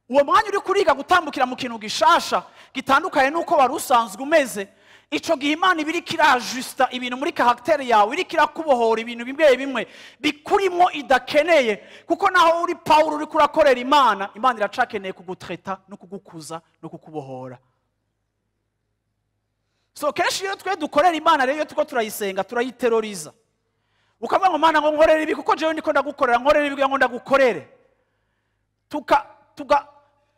Uwo mwanya uri kuriga gutambukira mu kintu gishasha gitandukanye n'uko wari usanzwe umeze, ico gihe Imana iba iriko irajusta ibintu muri caractère yawe, iriko irakubohora ibintu bimwe bimwe bikurimwo idakeneye, kuko naho uri Pawulo uriko urakorera Imana, Imana iracakeneye kugutreta no kugukuza no kukubohora. So kenshi iyo twe dukorera Imana rero, iyo turiko turayisenga, turayiteroriza, ukavuga ngo: "Mana, ngo nkorere ibi kuko jewe ndiko ndagukorera, nkorere ibi kugira ngo ndagukorere." Tuka tuka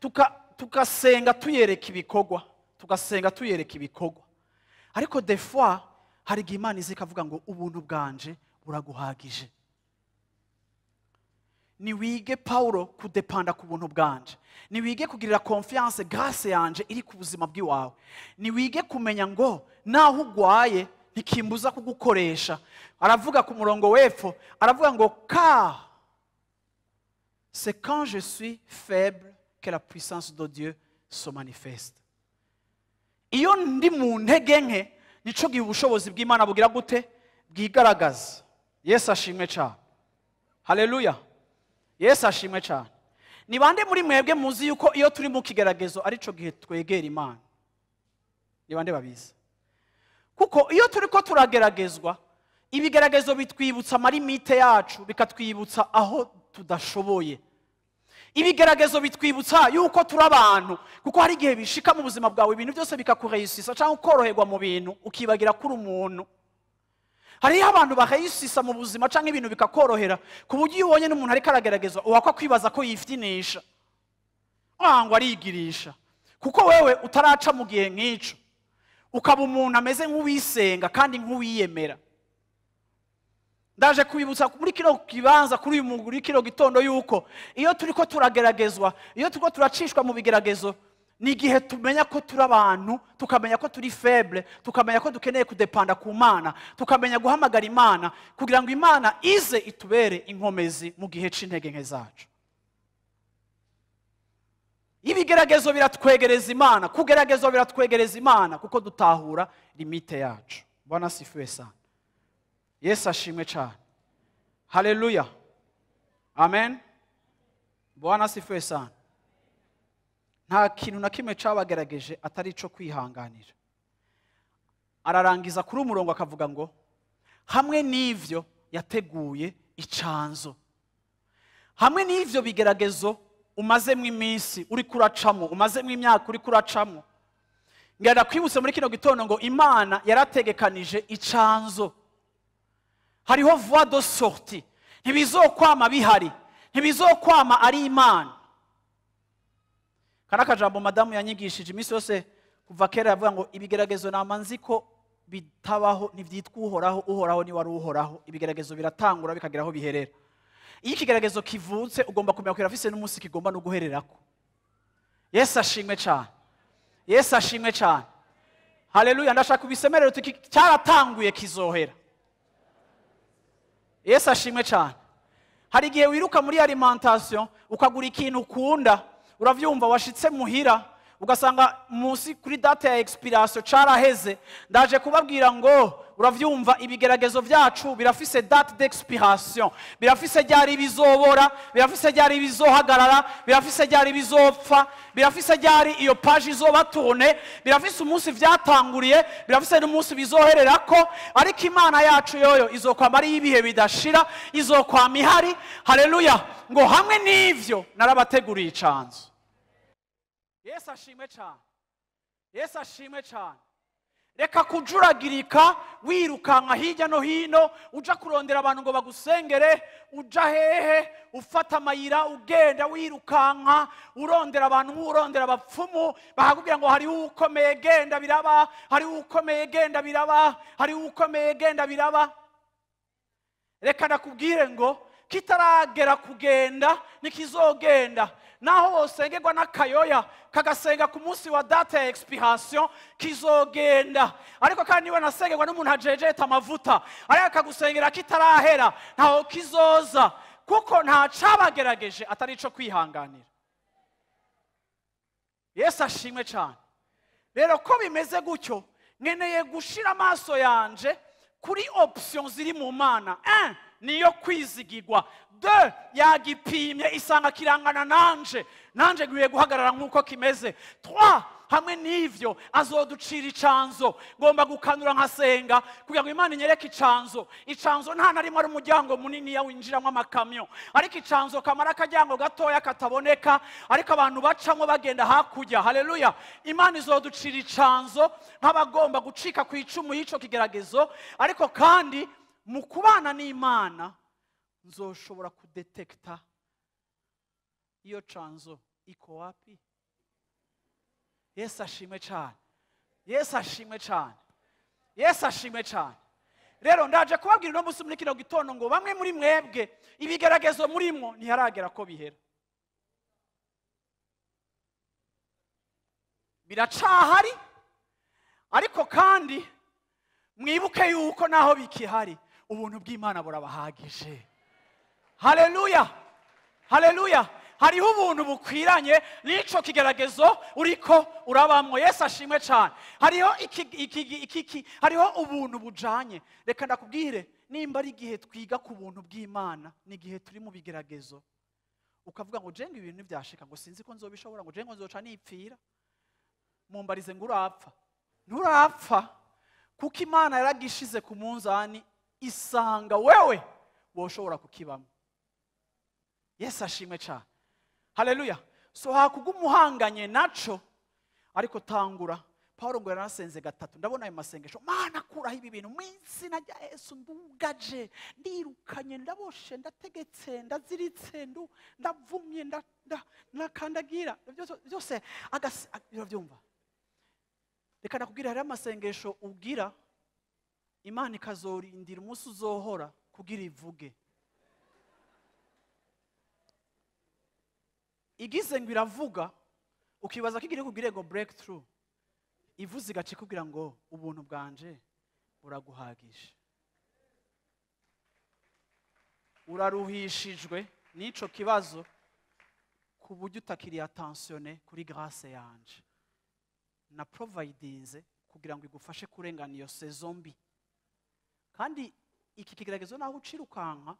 tuka tugasenga tuyereka ibikorwa, tugasenga tuyereka ibikorwa. Ariko des fois hari igihe Imana iza ikavuga ngo: "Ubuntu bwanje buraguhagije. Niwige, Paulo, kudepanda ku buntu bwanje, niwige kugirira confiance grâce yanje iri ku buzima bw'iwawe, niwige kumenya ngo naho ugwaye ntikimbuza kugukoresha. Aravuga ku murongo w'epfo, aravuga ngo car c'est quand je suis faible que la puissance de Dieu se manifeste. Iyo ndi mu ntege nke, nico gihe ubushobozi bw'Imana bugira gute? Bwigaragaza. Yesu ashimwe cyane. Haleluya. Yesu ashimwe cyane. Ni bande muri mwebwe muzi yuko iyo turi mu kigeragezo arico gihe twegera Imana? Ni bande babizi? Kuko iyo turiko turageragezwa, ibigeragezo bitwibutsa ama limites yacu, bikatwibutsa aho tudashoboye. Ibigeragezo bitwibutsa yuko turi abantu, kuko hari igihe bishika mu buzima bwawe ibintu byose bikakureyisisa cyangwa ukoroherwa mu bintu, ukibagira kuri umuntu. Hariho abantu bareyisisa mu buzima cyangwa ibintu bikakorohera, ku buryo iyo ubonye n'umuntu ariko arageragezwa uwakwa kwibaza ko yifitinisha, ngo arigirisha, kuko wewe utaraca mu gihe nk'ico, ukaba umuntu ameze nk'uwisenga kandi nk'uwiyemera. Ndaje kubibutsa muri kino kibanza, kuri uyu muri kino gitondo, yuko iyo turiko turageragezwa, iyo turiko turacishwa mu bigeragezo, ni igihe tumenya ko turi abantu, tukamenya ko turi faible, tukamenya ko dukeneye kudepanda ku Mana, tukamenya guhamagara Imana kugira ngo Imana ize itubere inkomezi mu gihe c'intege nke zacu. Ibigeragezo biratwegereza Imana, kugeragezwa biratwegereza Imana, kuko dutahura limite yacu. Bwana asifiwe sana. Yesu ashimwe cyane. Haleluya. Amen. Bwana asifiwe sana. Nta kintu na kimwe cabagerageje atari ico kwihanganira. Ararangiza kuri umurongo akavuga ngo hamwe n'ivyo yateguye icanzo. Hamwe n'ivyo bigeragezo umazemwo iminsi uri kuracamo, umazemwo imyaka uri kuracamo, ngenda kwibutsa muri kino gitondo ngo Imana yarategekanije icanzo. Hariho voie de sortie. Ntibizokwama bihari, ntibizokwama ari Imana. Kana kajambo madamu yanyigishije iminsi yose kuva kera, yavuga ngo ibigeragezo nama nzi ko bitabaho, ntivyitwa Uhoraho, Uhoraho ni wari Uhoraho. Ibigeragezo biratangura bikagira aho biherera. Iyo ikigeragezo kivutse, ugomba kumenya ko kirafise n'umunsi kigomba no guhererako. Yesu ashimwe cyane. Yesu ashimwe cyane. Haleluya. Ndashaka kubisemerera uti cyaratanguye, kizohera. Yesu ashimwe cyane. Hari igihe wiruka muri alimentation ukagura ikintu ukunda, uravyumva, washitse muhira ugasanga munsi kuri date ya expiration caraheze. Ndaje kubabwira ngo, uravyumva, ibigeragezo vyacu birafise date d'expiration, birafise ryari bizobora, birafise ryari bizohagarara, birafise ryari bizopfa, birafise ryari iyo page izoba tournée, birafise umunsi vyatanguriye, birafise n'umunsi bizohererako. Ariko Imana yacu yoyo izokwama ari ibihe bidashira, izokwama ihari. Haleluya. Ngo hamwe n'ivyo narabateguriye icanzo. Yesu ashimwe cyane. Yesu ashimwe cyane. Reka kujuragirika wirukanka hirya no hino, uja kurondera abantu ngo bagusengere, uja hehe, ufata amayira ugenda wirukanka urondera abantu nk'urondera abapfumu, bakakubwira ngo hariho ukomeye, genda biraba, hariho ukomeye, genda biraba, hariho ukomeye, genda biraba. Reka ndakubwire ngo kitaragera kugenda nikizogenda. Naho wosengerwa n'akayoya kagasenga ku munsi wa date ya expiration, kizogenda. Ariko kandi niba nasengerwa n'umuntu ajejeta amavuta ariko akagusengera kitarahera, ntaho kizoza, kuko nta cabagerageje atari ico kwihanganira. Yesu ashimwe cyane. Rero ko bimeze gutyo, nkeneye gushira amaso yanje kuri option ziri mu Mana. Un, niyo kwizigirwa. Deux, yagipimye isanga kirangana nanje, nanje nkwiye guhagarara nk'uko kimeze. Trois, hamwe n'ivyo azoducira icanzo. Ngomba gukanura nkasenga kugira ngo Imana inyereke icanzo. Icanzo nta na rimwe ari umuryango munini ya winjiramwo amakamyo, ariko icanzo kamara akaryango gatoya kataboneka, ariko abantu bacamwo bagenda hakurya. Haleluya. Imana izoducira icanzo nk'abagomba gucika ku icumu y'ico kigeragezo. Ariko kandi mu kubana n'Imana nzoshobora kudetekta iyo canzo iko wapi. Yesu ashimwe cyane. Yesu ashimwe cyane. Yesu ashimwe cyane. Rero ndaje kubabwira uno munsi muri kino gitondo ngo bamwe muri mwebwe ibigeragezo murimwo ntiharagera ko bihera, biracahari. Ariko kandi Mwibuke yuko naho bikihari ubuntu bw'Imana burabahagije. Haleluya, haleluya. Hariho ubuntu bukwiranye n'ico kigeragezo uriko urabamwo. Yesu ashimwe cyane. Hariho iki hariho ubuntu bujanye. Reka ndakubwire, nimba ari igihe twiga ku buntu bw'Imana, ni igihe turi mu bigeragezo ukavuga ngo jenga ibintu byashika, ngo sinzi ko nzobishobora, ngo jenga nzoca nipfira. Mumbarize ngo urapfa? Nturapfa, kuko Imana yaragishize ku munzani isanga wewe woshobora kukibamo. Yesu ashimwe cyane. Haleluya. So hakugumuhanganye naco, ariko tangura. Paulo ngo yarasenze gatatu. Ndabona ayo masengesho, Mana kuraho ibi bintu mu izina rya Yesu, ndugaje, ndirukanye, ndaboshe, ndategetse, ndaziritse, ndavumye, ndakandagira byose urabyumva. Reka nakubwira, hari amasengesho ugira Imana ikazorindira umunsi uzohora kugira ivuge. Igize ngo iravuga, ukibaza ko igiye kubwira ngo breakthrough, ivuze igace kugira ngo ubuntu bwanje buraguhagije. Uraruhishijwe n'ico kibazo ku buryo utakiri attentionné kuri grâce yanje na providinze kugira ngo igufashe kurengana iyo saison mbi. Kandi iki kigeragezo naho ucirukanka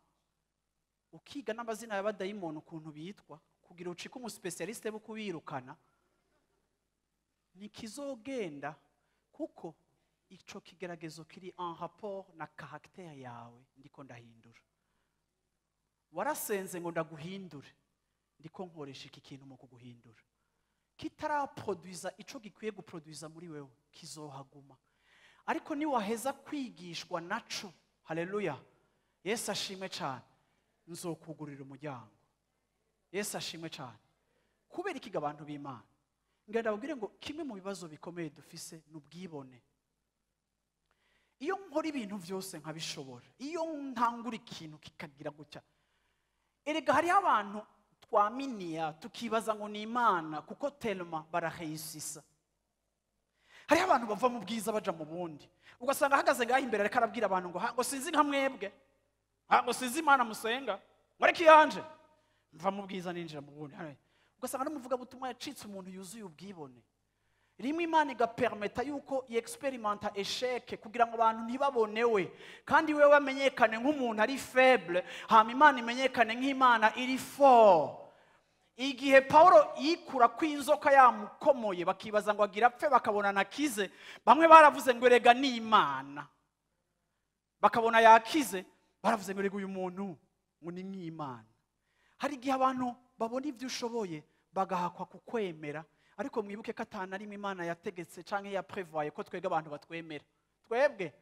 ukiga n'amazina y'abadayimoni ukuntu bitwa kugira ucike umuspecialiste bo kubirukana, nikizogenda, kuko ico kigeragezo kiri en rapport na caractère yawe. Ndiko ndahindura. Warasenze ngo ndaguhindure, ndiko nkoresha iki kintu mu kuguhindura. Kitaraproduiza ico gikwiye guproduiza muri wewe, kizohaguma. Ariko ni waheza kwigishwa naco, haleluya, Yesu ashimwe cyane, nzokugurira umuryango. Yesu ashimwe cyane. Kubera iki abantu b'Imana? Ngenda babwire ngo kimwe mu bibazo bikomeye dufise n'ubwibone. Iyo nkora ibintu byose nkabishobora, iyo ntangura ikintu kikagira gutya, erega hariho abantu twaminiya tukibaza ngo ni Imana kuko telma baraheyisisa. Hariho abantu bava mu bwiza baja mu bundi, ugasanga ahagaze ngaho imbere ariko arabwira abantu ngo ngo sinzi nka mwebwe, ngo sinzi Imana musenga, ngo ariko iyanje mva mu bwiza ninjira mu bundi. Ugasanga n'umuvugabutumwa yacitse umuntu yuzuye ubwibone. Rimwe Imana igapermeta yuko yexperimenta échec kugira ngo abantu ntibabonewe, kandi wewe amenyekane nk'umuntu ari faible, hama Imana imenyekane nk'Imana iri fort. Igihe Paulo yikura kw'inzoka yamukomoye bakibaza ngo agira apfe, bakabona nakize, bamwe baravuze ngo erega ni Imana, bakabona yakize baravuze ngo erega uyu muntu ngo ni nk'Imana. Hari igihe abantu babona ibyo ushoboye bagahakwa kukwemera, ariko mwibuke ko atana rimwe Imana yategetse canke yaprevoye ko twebwe abantu batwemera. Twebwe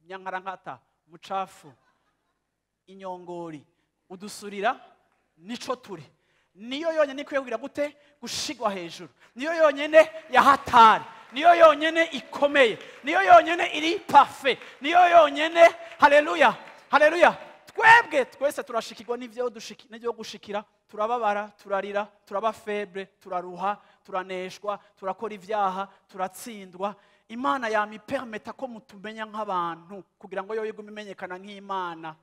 nyankarankata, mucafu, inyongori, udusurira nico turi. Niyo yonyene ikwiye kugira gute? Gushigwa hejuru. Niyo yonyene ya hatari, niyo yonyene ikomeye, niyo yonyene iri parfait, niyo yonyene. Haleluya, haleluya. Twebwe twese turashikirwa n'ivyo n'ivyo gushikira, turababara, turarira, turaba faible, turaruha, turaneshwa, turakora ivyaha, turatsindwa. Imana yamipermeta ko mutumenya nk'abantu kugira ngo yo igume imenyekana nk'Imana.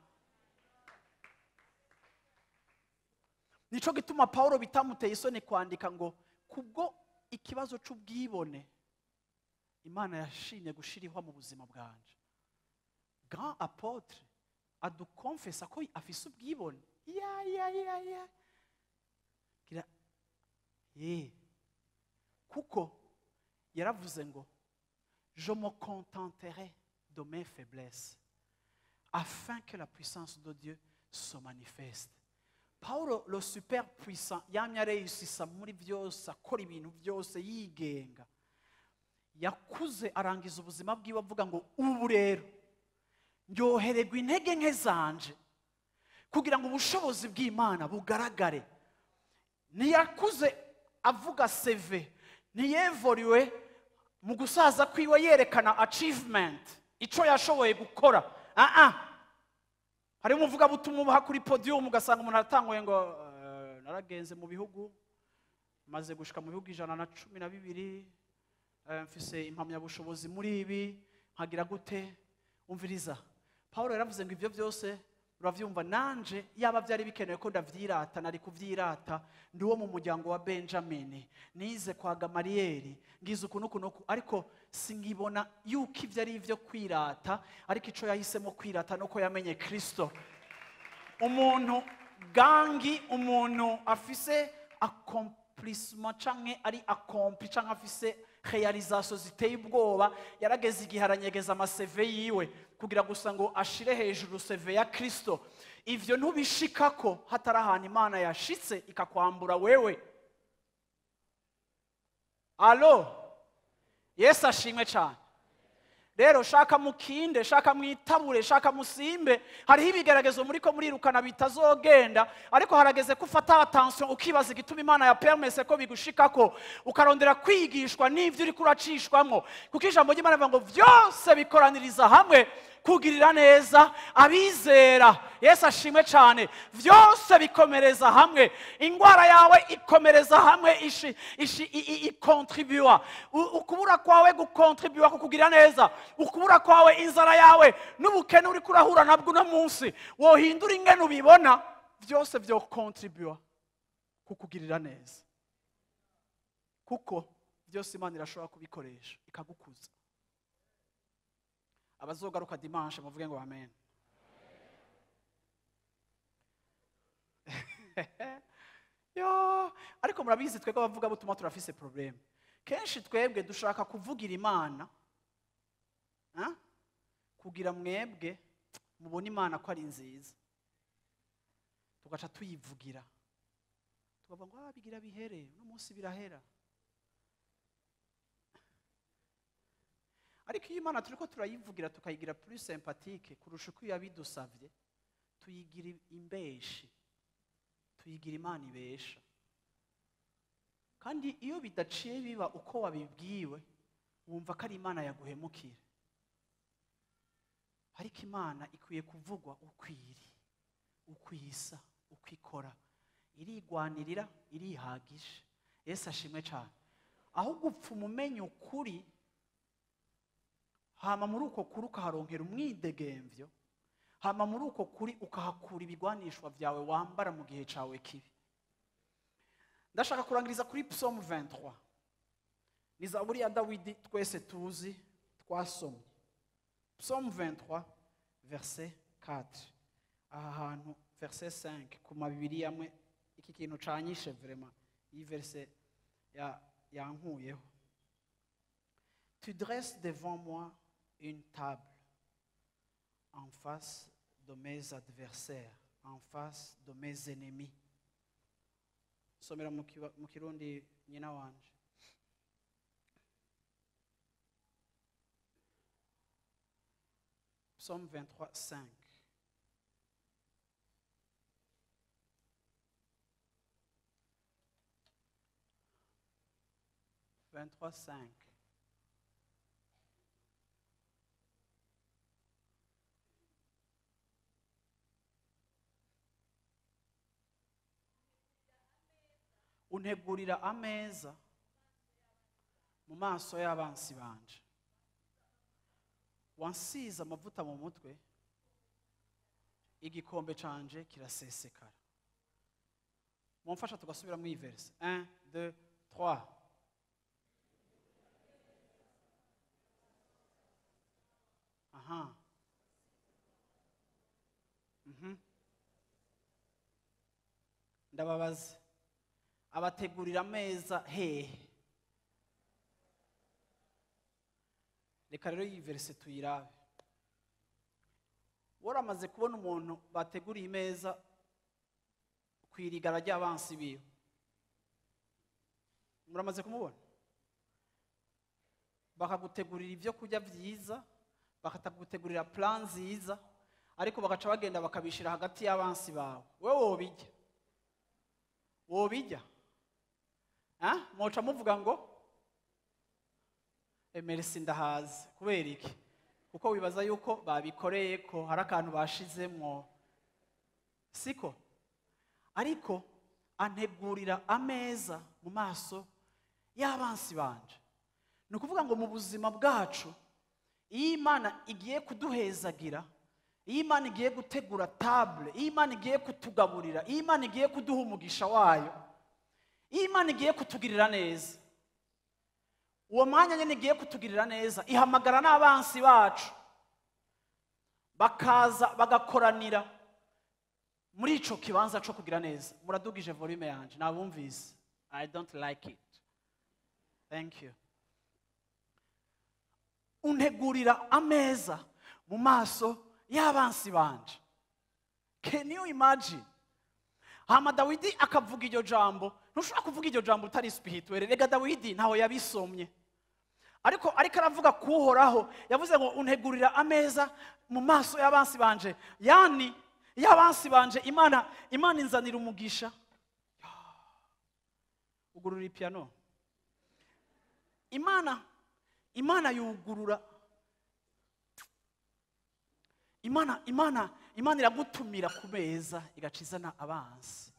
Nico gituma Paulo bitamuteye isoni kwandika ngo kubwo ikibazo c'ubwibone Imana yashimye gushirihwa mu buzima bwanje. Grand apôtre adukonfesa ko afise ubwibone. Ya ya ya ya. Kira ye. Kuko yaravuze ngo je me contenterai de mes faiblesses afin que la puissance de Dieu se manifeste. Paulo le super puissant yamye areyisisa muri byose, akora ibintu byose yigenga. Yakuze arangiza ubuzima bwiwe avuga ngo ubu rero ndyohererwa intege nke zanje kugira ngo ubushobozi bw'Imana bugaragare. Ntiyakuze avuga CV, ntiyevoriwe mu gusaza kwiwe yerekana achievement, ico yashoboye gukora. Hari umuvuga butumwa uba kuri podium ugasanga umuntu aratanguye ngo naragenze mu bihugu, maze gushika mu bihugu 112, mfise impamyabushobozi muri ibi, nkagira gute. Umviriza, Pawulo yaravuze ngo ibyo byose uravyumva, nanje yaba byari bikenewe ko ndavyirata nari kuvyirata. Ndi uwo mu muryango wa Benjamini, nize kwa Gamaliyeli, ngize uku n'uku n'uku, ariko singibona yuko ivyo ari ivyo kwirata. Ariko ico yahisemo kwirata nuko yamenye Kristo. Umuntu gangi, umuntu afise accomplissement canke ari accompli canke afise réalisation ziteye ubwoba, yarageze igihe aranyegeza ama CV yiwe kugira gusa ngo ashire hejuru CV ya Kristo. Ivyo ntubishikako hatari ahantu Imana yashitse ikakwambura wewe. Allo, Yesu ashimwe cyane. Rero shaka mukinde, shaka mwitabure, shaka musimbe, hariho ibigeragezo muri ko murirukana bitazogenda, ariko harageze ko ufata attention ukibaza igituma Imana ya permise ko bigushikako, ukarondera kwigishwa n'ivyo uri kuracishwamwo, kuko ijambo ry'Imana rivuga ngo vyose bikoraniriza hamwe kugirira neza abizera. Yesu ashimwe cyane. Vyose bikomereza hamwe, ingwara yawe ikomereza hamwe, ikontribua ukubura kwawe gukontribua kukugira neza, ukubura kwawe, inzara yawe n'ubukene uri kurahura nabwo uno munsi, wohindura ingene ubibona, vyose vyokontribua kukugirira neza, kuko vyose Imana irashobora kubikoresha ikagukuza. Abazogaruka dimanche muvuge ngo amen. Yo, ariko murabizi twebwe abavuga butuma turafise problème. Kenshi twebwe dushaka kuvugira Imana, kugira mwebwe mubone Imana ko ari nziza, tugaca tuyivugira tukavuga ngo bigira bihere, no munsi birahera. Ariko iyo Imana turiko turayivugira tukayigira plus sympathique kurusha uko yabidusavye, tuyigira imbeshi, tuyigira Imana ibesha. Kandi iyo bidaciye biba uko wabibwiwe, wumva ko ari Imana yaguhemukira. Ariko Imana ikwiye kuvugwa ukwiri, ukwisa, ukwikora, irigwanirira, irihagije. Yesu ashimwe cyane. Aho gupfa umumenye ukuri, hama muri uko kuri ukaharonkera umwidegemvyo, hama muri uko kuri ukahakura ibigwanishwa vyawe wambara mu gihe cawe kibi. Ndashaka kurangiriza kuri Psalm 23. Ni zaburi ya Dawidi twese tuzi, twasomye. Psalm 23 verset 4. Aha hantu verset 5 ku mabibiri yamwe, iki kintu canyishe vraiment. Iyi verset ya yankuyeho. Tu dresses devant moi une table en face de mes adversaires, en face de mes ennemis. Somera mu Kirundi nyina wanje. Psaume 23, 5. (23, 5). Untegurira ameza mu maso y'abansi banje, wansize amavuta mu mutwe, igikombe canje kirasesekara. Mumfasha tugasubira mu verse 1 2 3. Aha. Ndababaza, abategurira ameza hehe? Reka rero iyi verse tuyirabe. Waramaze kubona umuntu bateguriye imeza kwirigara ry'abansi biwe? Muramaze kumubona? Bakagutegurira ibyo kurya byiza, bakatagutegurira plan nziza, ariko bagaca bagenda bakabishira hagati y'abansi bawe. Wewe wobijya? Wobijya? Moca muvuga ngo merci ndahaze. Kubera iki? Kuko wibaza yuko babikoreye ko hari akantu bashizemwo, siko? Ariko antegurira ameza mu maso y'abansi banje. Ni ukuvuga ngo mu buzima bwacu Iyo Imana igiye kuduhezagira, iyo Imana igiye gutegura table, iyo Imana igiye kutugaburira, iyo Imana igiye kuduha umugisha wayo, iyo Imana igiye kutugirira neza, uwo mwanya nyine igiye kutugirira neza ihamagara n'abansi bacu bakaza bagakoranira muri ico kibanza co kugira neza. Muradugije volume yanje, nabumvise. I don't like it. Thank you. Untegurira ameza mu maso y'abansi banje. Can you imagine? Hama Dawidi akavuga iryo jambo. Ntushobora kuvuga iryo jambo utari spirituel. Rega Dawidi ntaho yabisomye, ariko aravuga kuhoraho. Yavuze ngo untegurira ameza mu maso y'abansi banje, yani y'abansi banje Imana inzanira umugisha. Ugurura piano. Imana yugurura. Imana iragutumira ku meza igacizana abansi.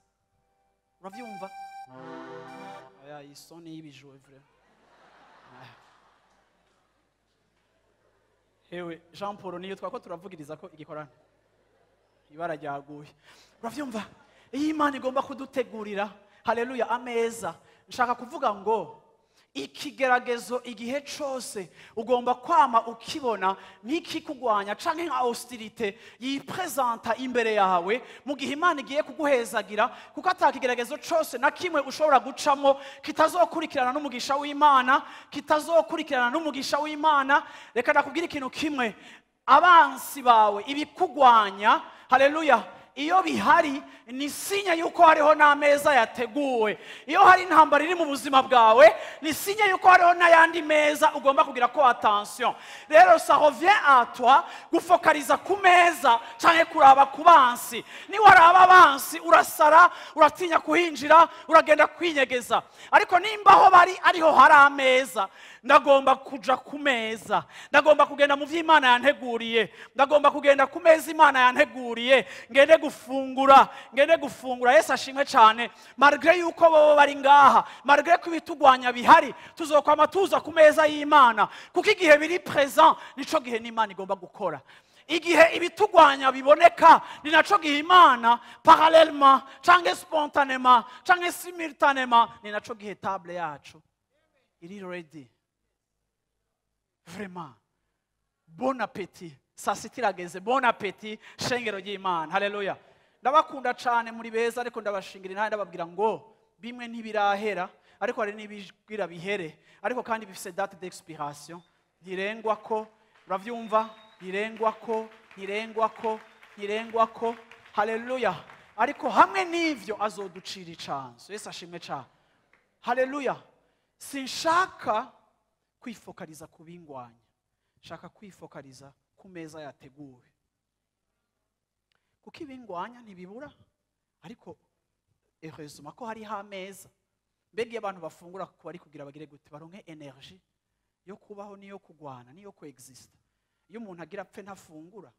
Uravyumva? Aya isoni y'ibijwe vraiment. Hewe Jean Paul niyo twako turavugiriza ko igikorana. Ibara ryaguye. Uravyumva? Iyi Imana igomba kudutegurira, haleluya, ameza. Nshaka kuvuga ngo ikigeragezo igihe cose ugomba kwama ukibona nk'ikikugwanya canke nka hostilité yipresenta imbere yawe mu gihe Imana igiye kuguhezagira, kuko atakigeragezo cose na kimwe ushobora gucamo kitazokurikirana n'umugisha w'Imana, kitazokurikirana n'umugisha w'Imana. Reka nakubwira ikintu kimwe, abansi bawe ibikugwanya, haleluya, iyo bihari ni sinya yuko hariho n'ameza yateguwe. Iyo hari intambara iri mu buzima bwawe ni sinya yuko hariho n'ayandi meza ugomba kugira ko attention. Rero ça revient à toi gufokaliza ku meza canke kuraba ku bansi. Ni waraba abansi urasara, uratinya kuhinjira, uragenda kwinyegeza. Ariko nimba aho bari ariho hari ameza, ndagomba kuja ku meza, ndagomba kugenda mu vy'Imana yanteguriye, ndagomba kugenda ku meza Imana yanteguriye, ngende gufungura, ngende gufungura. Yesu ashimwe cyane. Malgré yuko bo bari ngaha, malgré ko ibitugwanya bihari, tuzokwama tuza ku meza y'Imana, kuko igihe biri présent nico gihe n'Imana igomba gukora. Igihe ibitugwanya biboneka ni naco gihe Imana parallèlement canke spontanément canke simultanément ni naco gihe table yacu iri ready. Vraiment, bon appétit. Saa sita irageze. Bon appétit, shengero ry'Imana. Haleluya. Ndabakunda cyane, muri beza, ariko ndabashingira intare, ndababwira ngo bimwe ntibirahera, ariko hari n'ibibwira bihere, ariko kandi bifise date d'expiration. Ntirengwa ko, uravyumva? Ntirengwa ko, ntirengwa ko, ntirengwa ko. Haleluya. Ariko hamwe n'ivyo azoducira icanzo. Yesu ashimwe cyane. Haleluya. Sinshaka kwifokaliza kubingwanya, shaka kwifokaliza ku meza yateguwe, kuko ibingwanya ntibibura, ariko heureusement ko hari ameza. Mbega iyo abantu bafungura ku bari kugira bagire gute, baronke energie yo kubaho niyo kugwana niyo coexist. Iyo umuntu agira apfe ntafungura,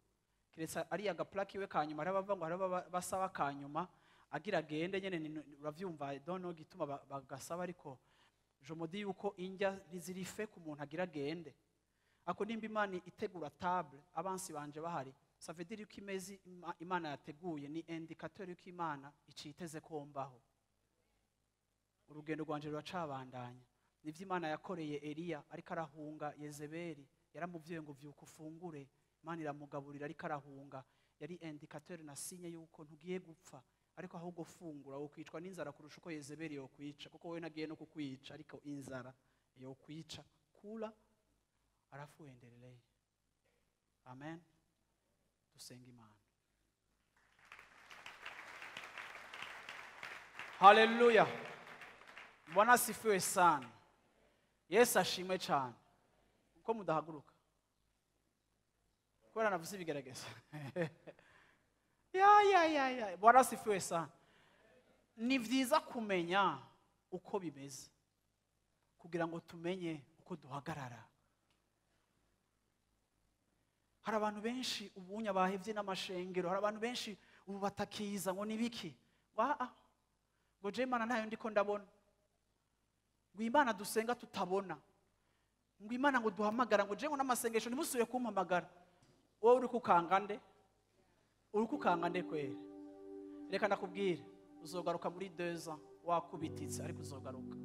kiretse ari agaplaki iwe kanyuma, arabava ngo araba basaba kanyuma agira agende nyene, uravyumva, don't know gituma bagasaba, ariko je me dis yuko injya ntizirife ku muntu agira agende. Ako nimba Imana itegura table abansi banje bahari, ça veut dire yuko imezi Imana yateguye ni indicateur yuko Imana iciteze kombaho. Urugendo rwanje ruracabandanya. Nivyo Imana yakoreye Eliya ariko arahunga Yezebeli, yaramuvyiye ngo vyuka ufungure, Imana iramugaburira ariko arahunga. Yari indicateur na signe yuko ntugiye gupfa, ariko ahubwo fungura, wokwicwa n'inzara kurusha uko Yezebeli yokwica, kuko we nagiye no kukwica, ariko inzara yokwica. Kula alafu uendelee. Amen. Tusenge Imana. Haleluya. Bwana asifiwe sana. Yesu ashimwe cyane. Uko mudahaguruka kubera navuze ibigerageza. Ya ya ya ya. Bwana asifiwe sana. Ni vyiza kumenya uko bimeze kugira ngo tumenye uko duhagarara. Hari abantu benshi ubunya bahevye n'amashengero, hari abantu benshi ubu batakiza ngo nibiki. Waa ngo je Imana ntayo ndiko ndabona. Ngo Imana dusenga tutabona. Ngo Imana ngo duhamagara ngo je ngo n'amasengesho ntimusubire kumpamagara. Wowe uri kukanga nde? Uri kukanga nde kwera? Reka ndakubwire, uzogaruka muri 2 ans wakubititse, ariko uzogaruka.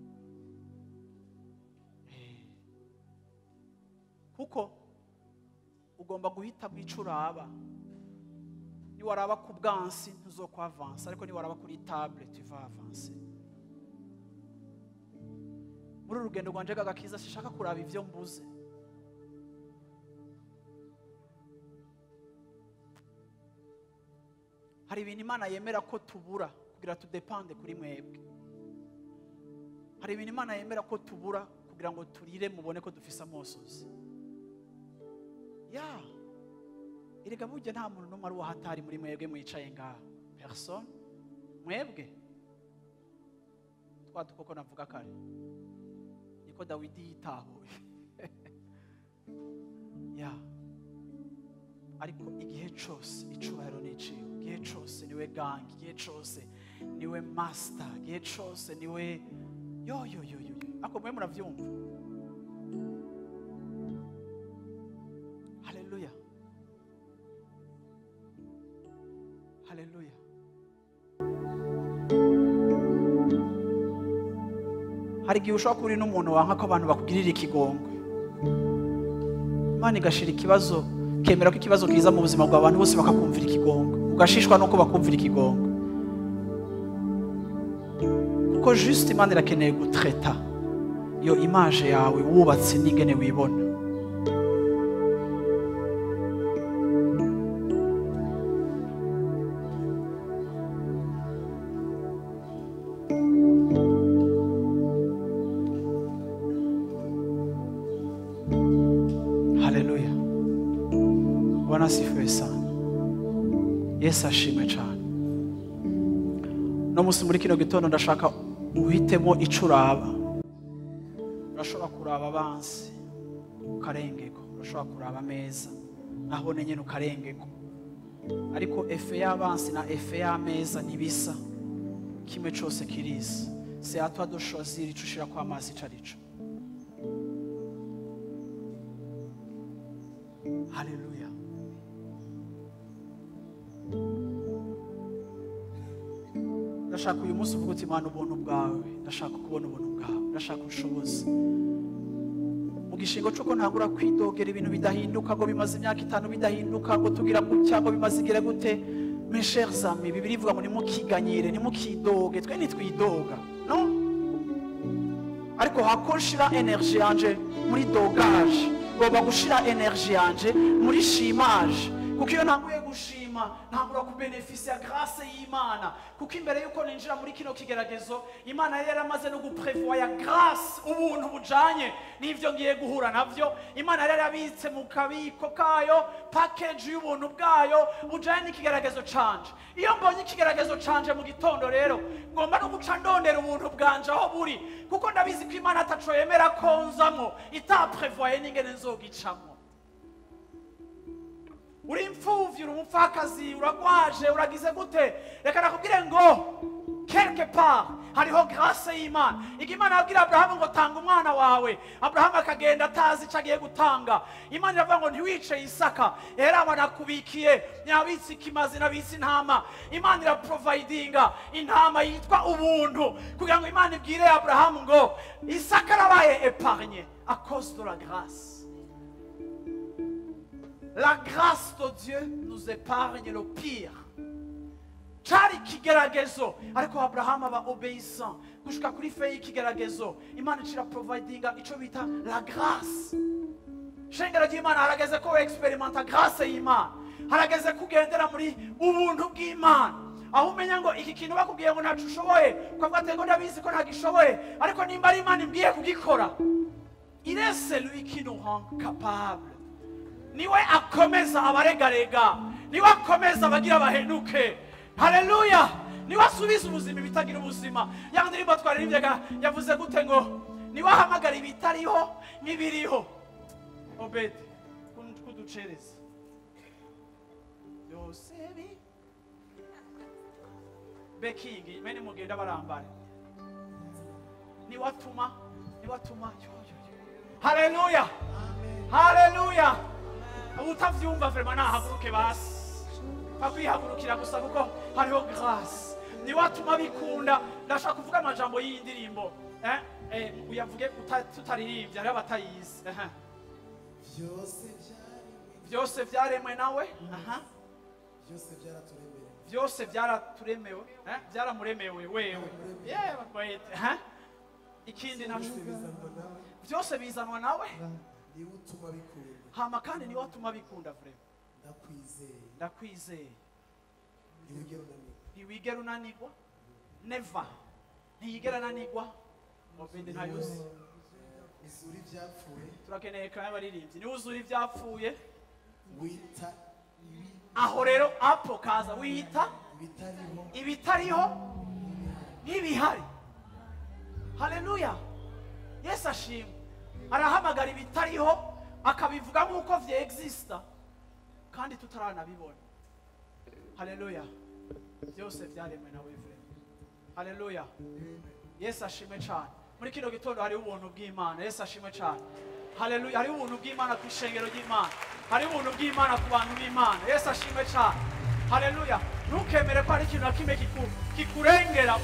Kuko ugomba guhita mwicuraba. Ni waraba ku bwansi ntuzokwavansa, ariko ni waraba kuri table tu vas avancer. Muri urugendo rwanje gagakiza sishaka kuraba ivyo mbuze. Hari ibintu Imana yemera ko tubura kugira tudepende kuri mwebwe. Hari ibintu Imana yemera ko tubura kugira ngo turire mubone ko dufise amosozi. Ya erega burya nta muntu n'umwe ari uwahatari muri mwebwe mwicaye ngaha. Personne mwebwe twa dukoko navuga kare niko Dawidi yitahuye. Ya ariko igihe cyose icubahiro n'iciwe, igihe cyose niwe gang, igihe cyose niwe master, igihe cyose niwe yo yo yo yo. Ako mwe muravyumva. Haleluya. Haleluya. Hari igihe ushobora kuba uri n'umuntu wanka ko abantu bakugirira ikigongwe. Imana igashira ikibazo, kemera ko ikibazo kiza mu buzima bw'abantu bose bakakumvira ikigongwe. Ugashishwa nuko bakumvira ikigongwe. Kuko juste Imana irakeneye gutreta iyo image yawe wubatse n'ingene wibona. Haleluya. Bwana asifiwe sana. Yesu ashimwe cyane. No musi muri kino gitondo ndashaka uhitemo icuraba. Urashobora kuraba abansi ukarengeko, urashobora kuraba ameza naho nyene ukarengeko. Ariko efe y'abansi na efe y'ameza ntibisa. Kimwe cyose kirisa. C'est à toi de choisir ico ushira kwa amazi ico arico. Haleluya. Ndashaka uyu munsi uvuga uti Imana ubuntu bwawe, ndashaka kubona ubuntu bwawe, ndashaka ubushobozi. Mu gishingo cy'uko ntangura kwidogera ibintu bidahinduka ngo bimaze imyaka 5 bidahinduka ngo tugira gutya ngo bimaze igere gute. Mes chers amis, Bibiliya ivuga ngo nimukiganyire, nimukidoge, twe nitwidoga. No? Ariko hakoshira energie yanje muri dogage, ngomba gushira energie yanje muri shimage. Kuko iyo ntanguye gushima ntangura kubenefisia grâce y'Imana. Kuko imbere yuko ninjira muri kino kigeragezo Imana yari yaramaze no guprevoya grâce, ubuntu bujanye n'ivyo ngiye guhura navyo. Imana yari yarabitse mu kabiko kayo package y'ubuntu bwayo bujanye n'ikigeragezo canje. Iyo mbonye ikigeragezo canje mu gitondo rero ngomba no guca ndondera ubuntu bwanje aho buri, kuko ndabizi ko Imana ataco yemera konzamwo itaprevoye n'ingene nzogicamwo. Uri imfuvyi, uri umupfakazi, uragwaje, uragize gute? Reka nakubwire ngo quelque part hariho grâce y'Imana. Igihe Imana yabwira Abrahamu ngo tanga umwana wawe, Abrahamu akagenda atazi ico agiye gutanga. Imana iravuga ngo ntiwice Isaka, era banakubikiye, nyabitse ikimazi nabitse intama. Imana iraprovidinga intama yitwa ubuntu kugira ngo Imana ibwire Abrahamu ngo Isaka arabaye épargné à cause de la grâce. La grâce de Dieu nous épargne le pire. Cari kigeragezo, ariko Abraham aba obéissant gushika kuri fe y'ikigeragezo. Imana icira providinga ico bita la grâce. Shengero ry'Imana harageze ko experimenta grâce y'Imana, harageze kugendera muri ubuntu bw'Imana. Aho umenya ngo iki kintu bakubwiye ngo ntaco ushoboye, ukavuga ati ngo ndabizi ko ntagishoboye, ariko nimba ari Imana imbwiye kugikora, il est celui qui nous rend capable. Niwe akomeza abaregarega, niwe akomeza abagira bahenuke. Haleluya. Niwe asubiza ubuzima ibitagira ubuzima. Ya ndirimbo twaririmbyaga yavuze gute ngo niwe ahamagara ibitariho n'ibiriho. Obed kuducereza byose bi bekingi mene mugenda barambare. Niwe atuma, niwe atuma yo yo yo. Haleluya, haleluya. Utavyumva vraiment nahaguruke basi, akwihagurukira gusa kuko hariho grâce, niwe atuma bikunda. Ndashaka kuvuga amajambo y'iyi ndirimbo, uyavuge tutaririmbye, hariho abatayizi. Byose byaremwe nawe, byose byaraturemewe, byaramuremewe wewe. Ikindi naco byose bizanwa nawe, hama kandi niwe atuma bikunda vraiment. Ndakwizeye, ntiwigera unanigwa, never, ntiyigera ananigwa. Obende ntayuzi. Turakeneye kandi abaririmbyi, niwe uzura ibyapfuye. Aho rero apo kaza wita ibitariho n'ibihari. Haleluya, Yesu ashimwe. Arahamagara ibitariho akabivuga nk'uko vyexista kandi tutaranabibona. Haleluya, byose byaremwe nawe vraiment. Haleluya, Yesu ashimwe cyane. Muri kino gitondo hari ubuntu bw'Imana. Yesu ashimwe cyane. Haleluya, hari ubuntu bw'Imana ku ishengero ry'Imana, hari ubuntu bw'Imana ku bantu b'Imana. Yesu ashimwe cyane. Haleluya, ntukemere ko hari ikintu na kimwe kikurengera.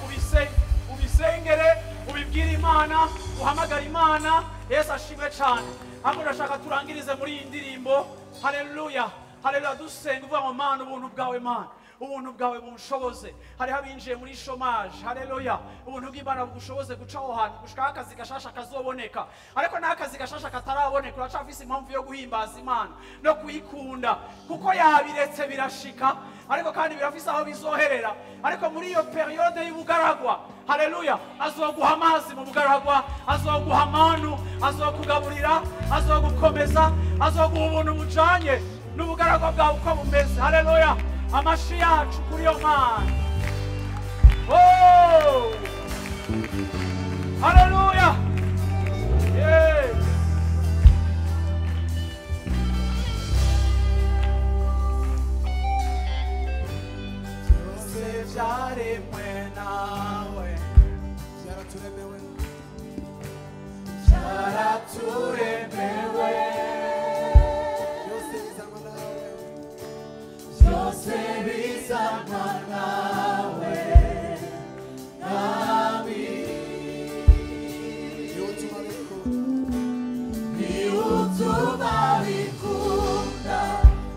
Ubisengere, ubibwire Imana, uhamagare Imana. Yesu ashimwe cyane. Ahubwo ndashaka turangirize muri iyi ndirimbo. Haleluya, haleluya, dusenga uvuga ngo Mana, ubuntu bwawe Mana, ubuntu bwawe bunshoboze. Hariho abinjiye muri chômage. Haleluya, ubuntu bw'Imana bugushoboze guca aho hantu gushika akazi gashasha kazoboneka. Ariko n'akazi gashasha kataraboneka, uracafise impamvu yo guhimbaza Imana no kuyikunda, kuko yabiretse birashika, ariko kandi birafise aho bizoherera. Ariko muri iyo periode y'ubugaragwa, haleluya, azoguha amazi mu bugaragwa, azoguha amanu, azokugaburira, azogukomeza, azoguha ubuntu bujanye n'ubugaragwa bwawe uko bumeze. Haleluya, amashi yacu kuri yo Mana. Oh, haleluya. Yes. Byose byaremwe nawe, byaraturemewe, byaraturemewe, byose bizanwa nawe, byose bizanwa nawe, nami niwe utuma bikunda.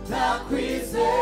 Ndakwizeye.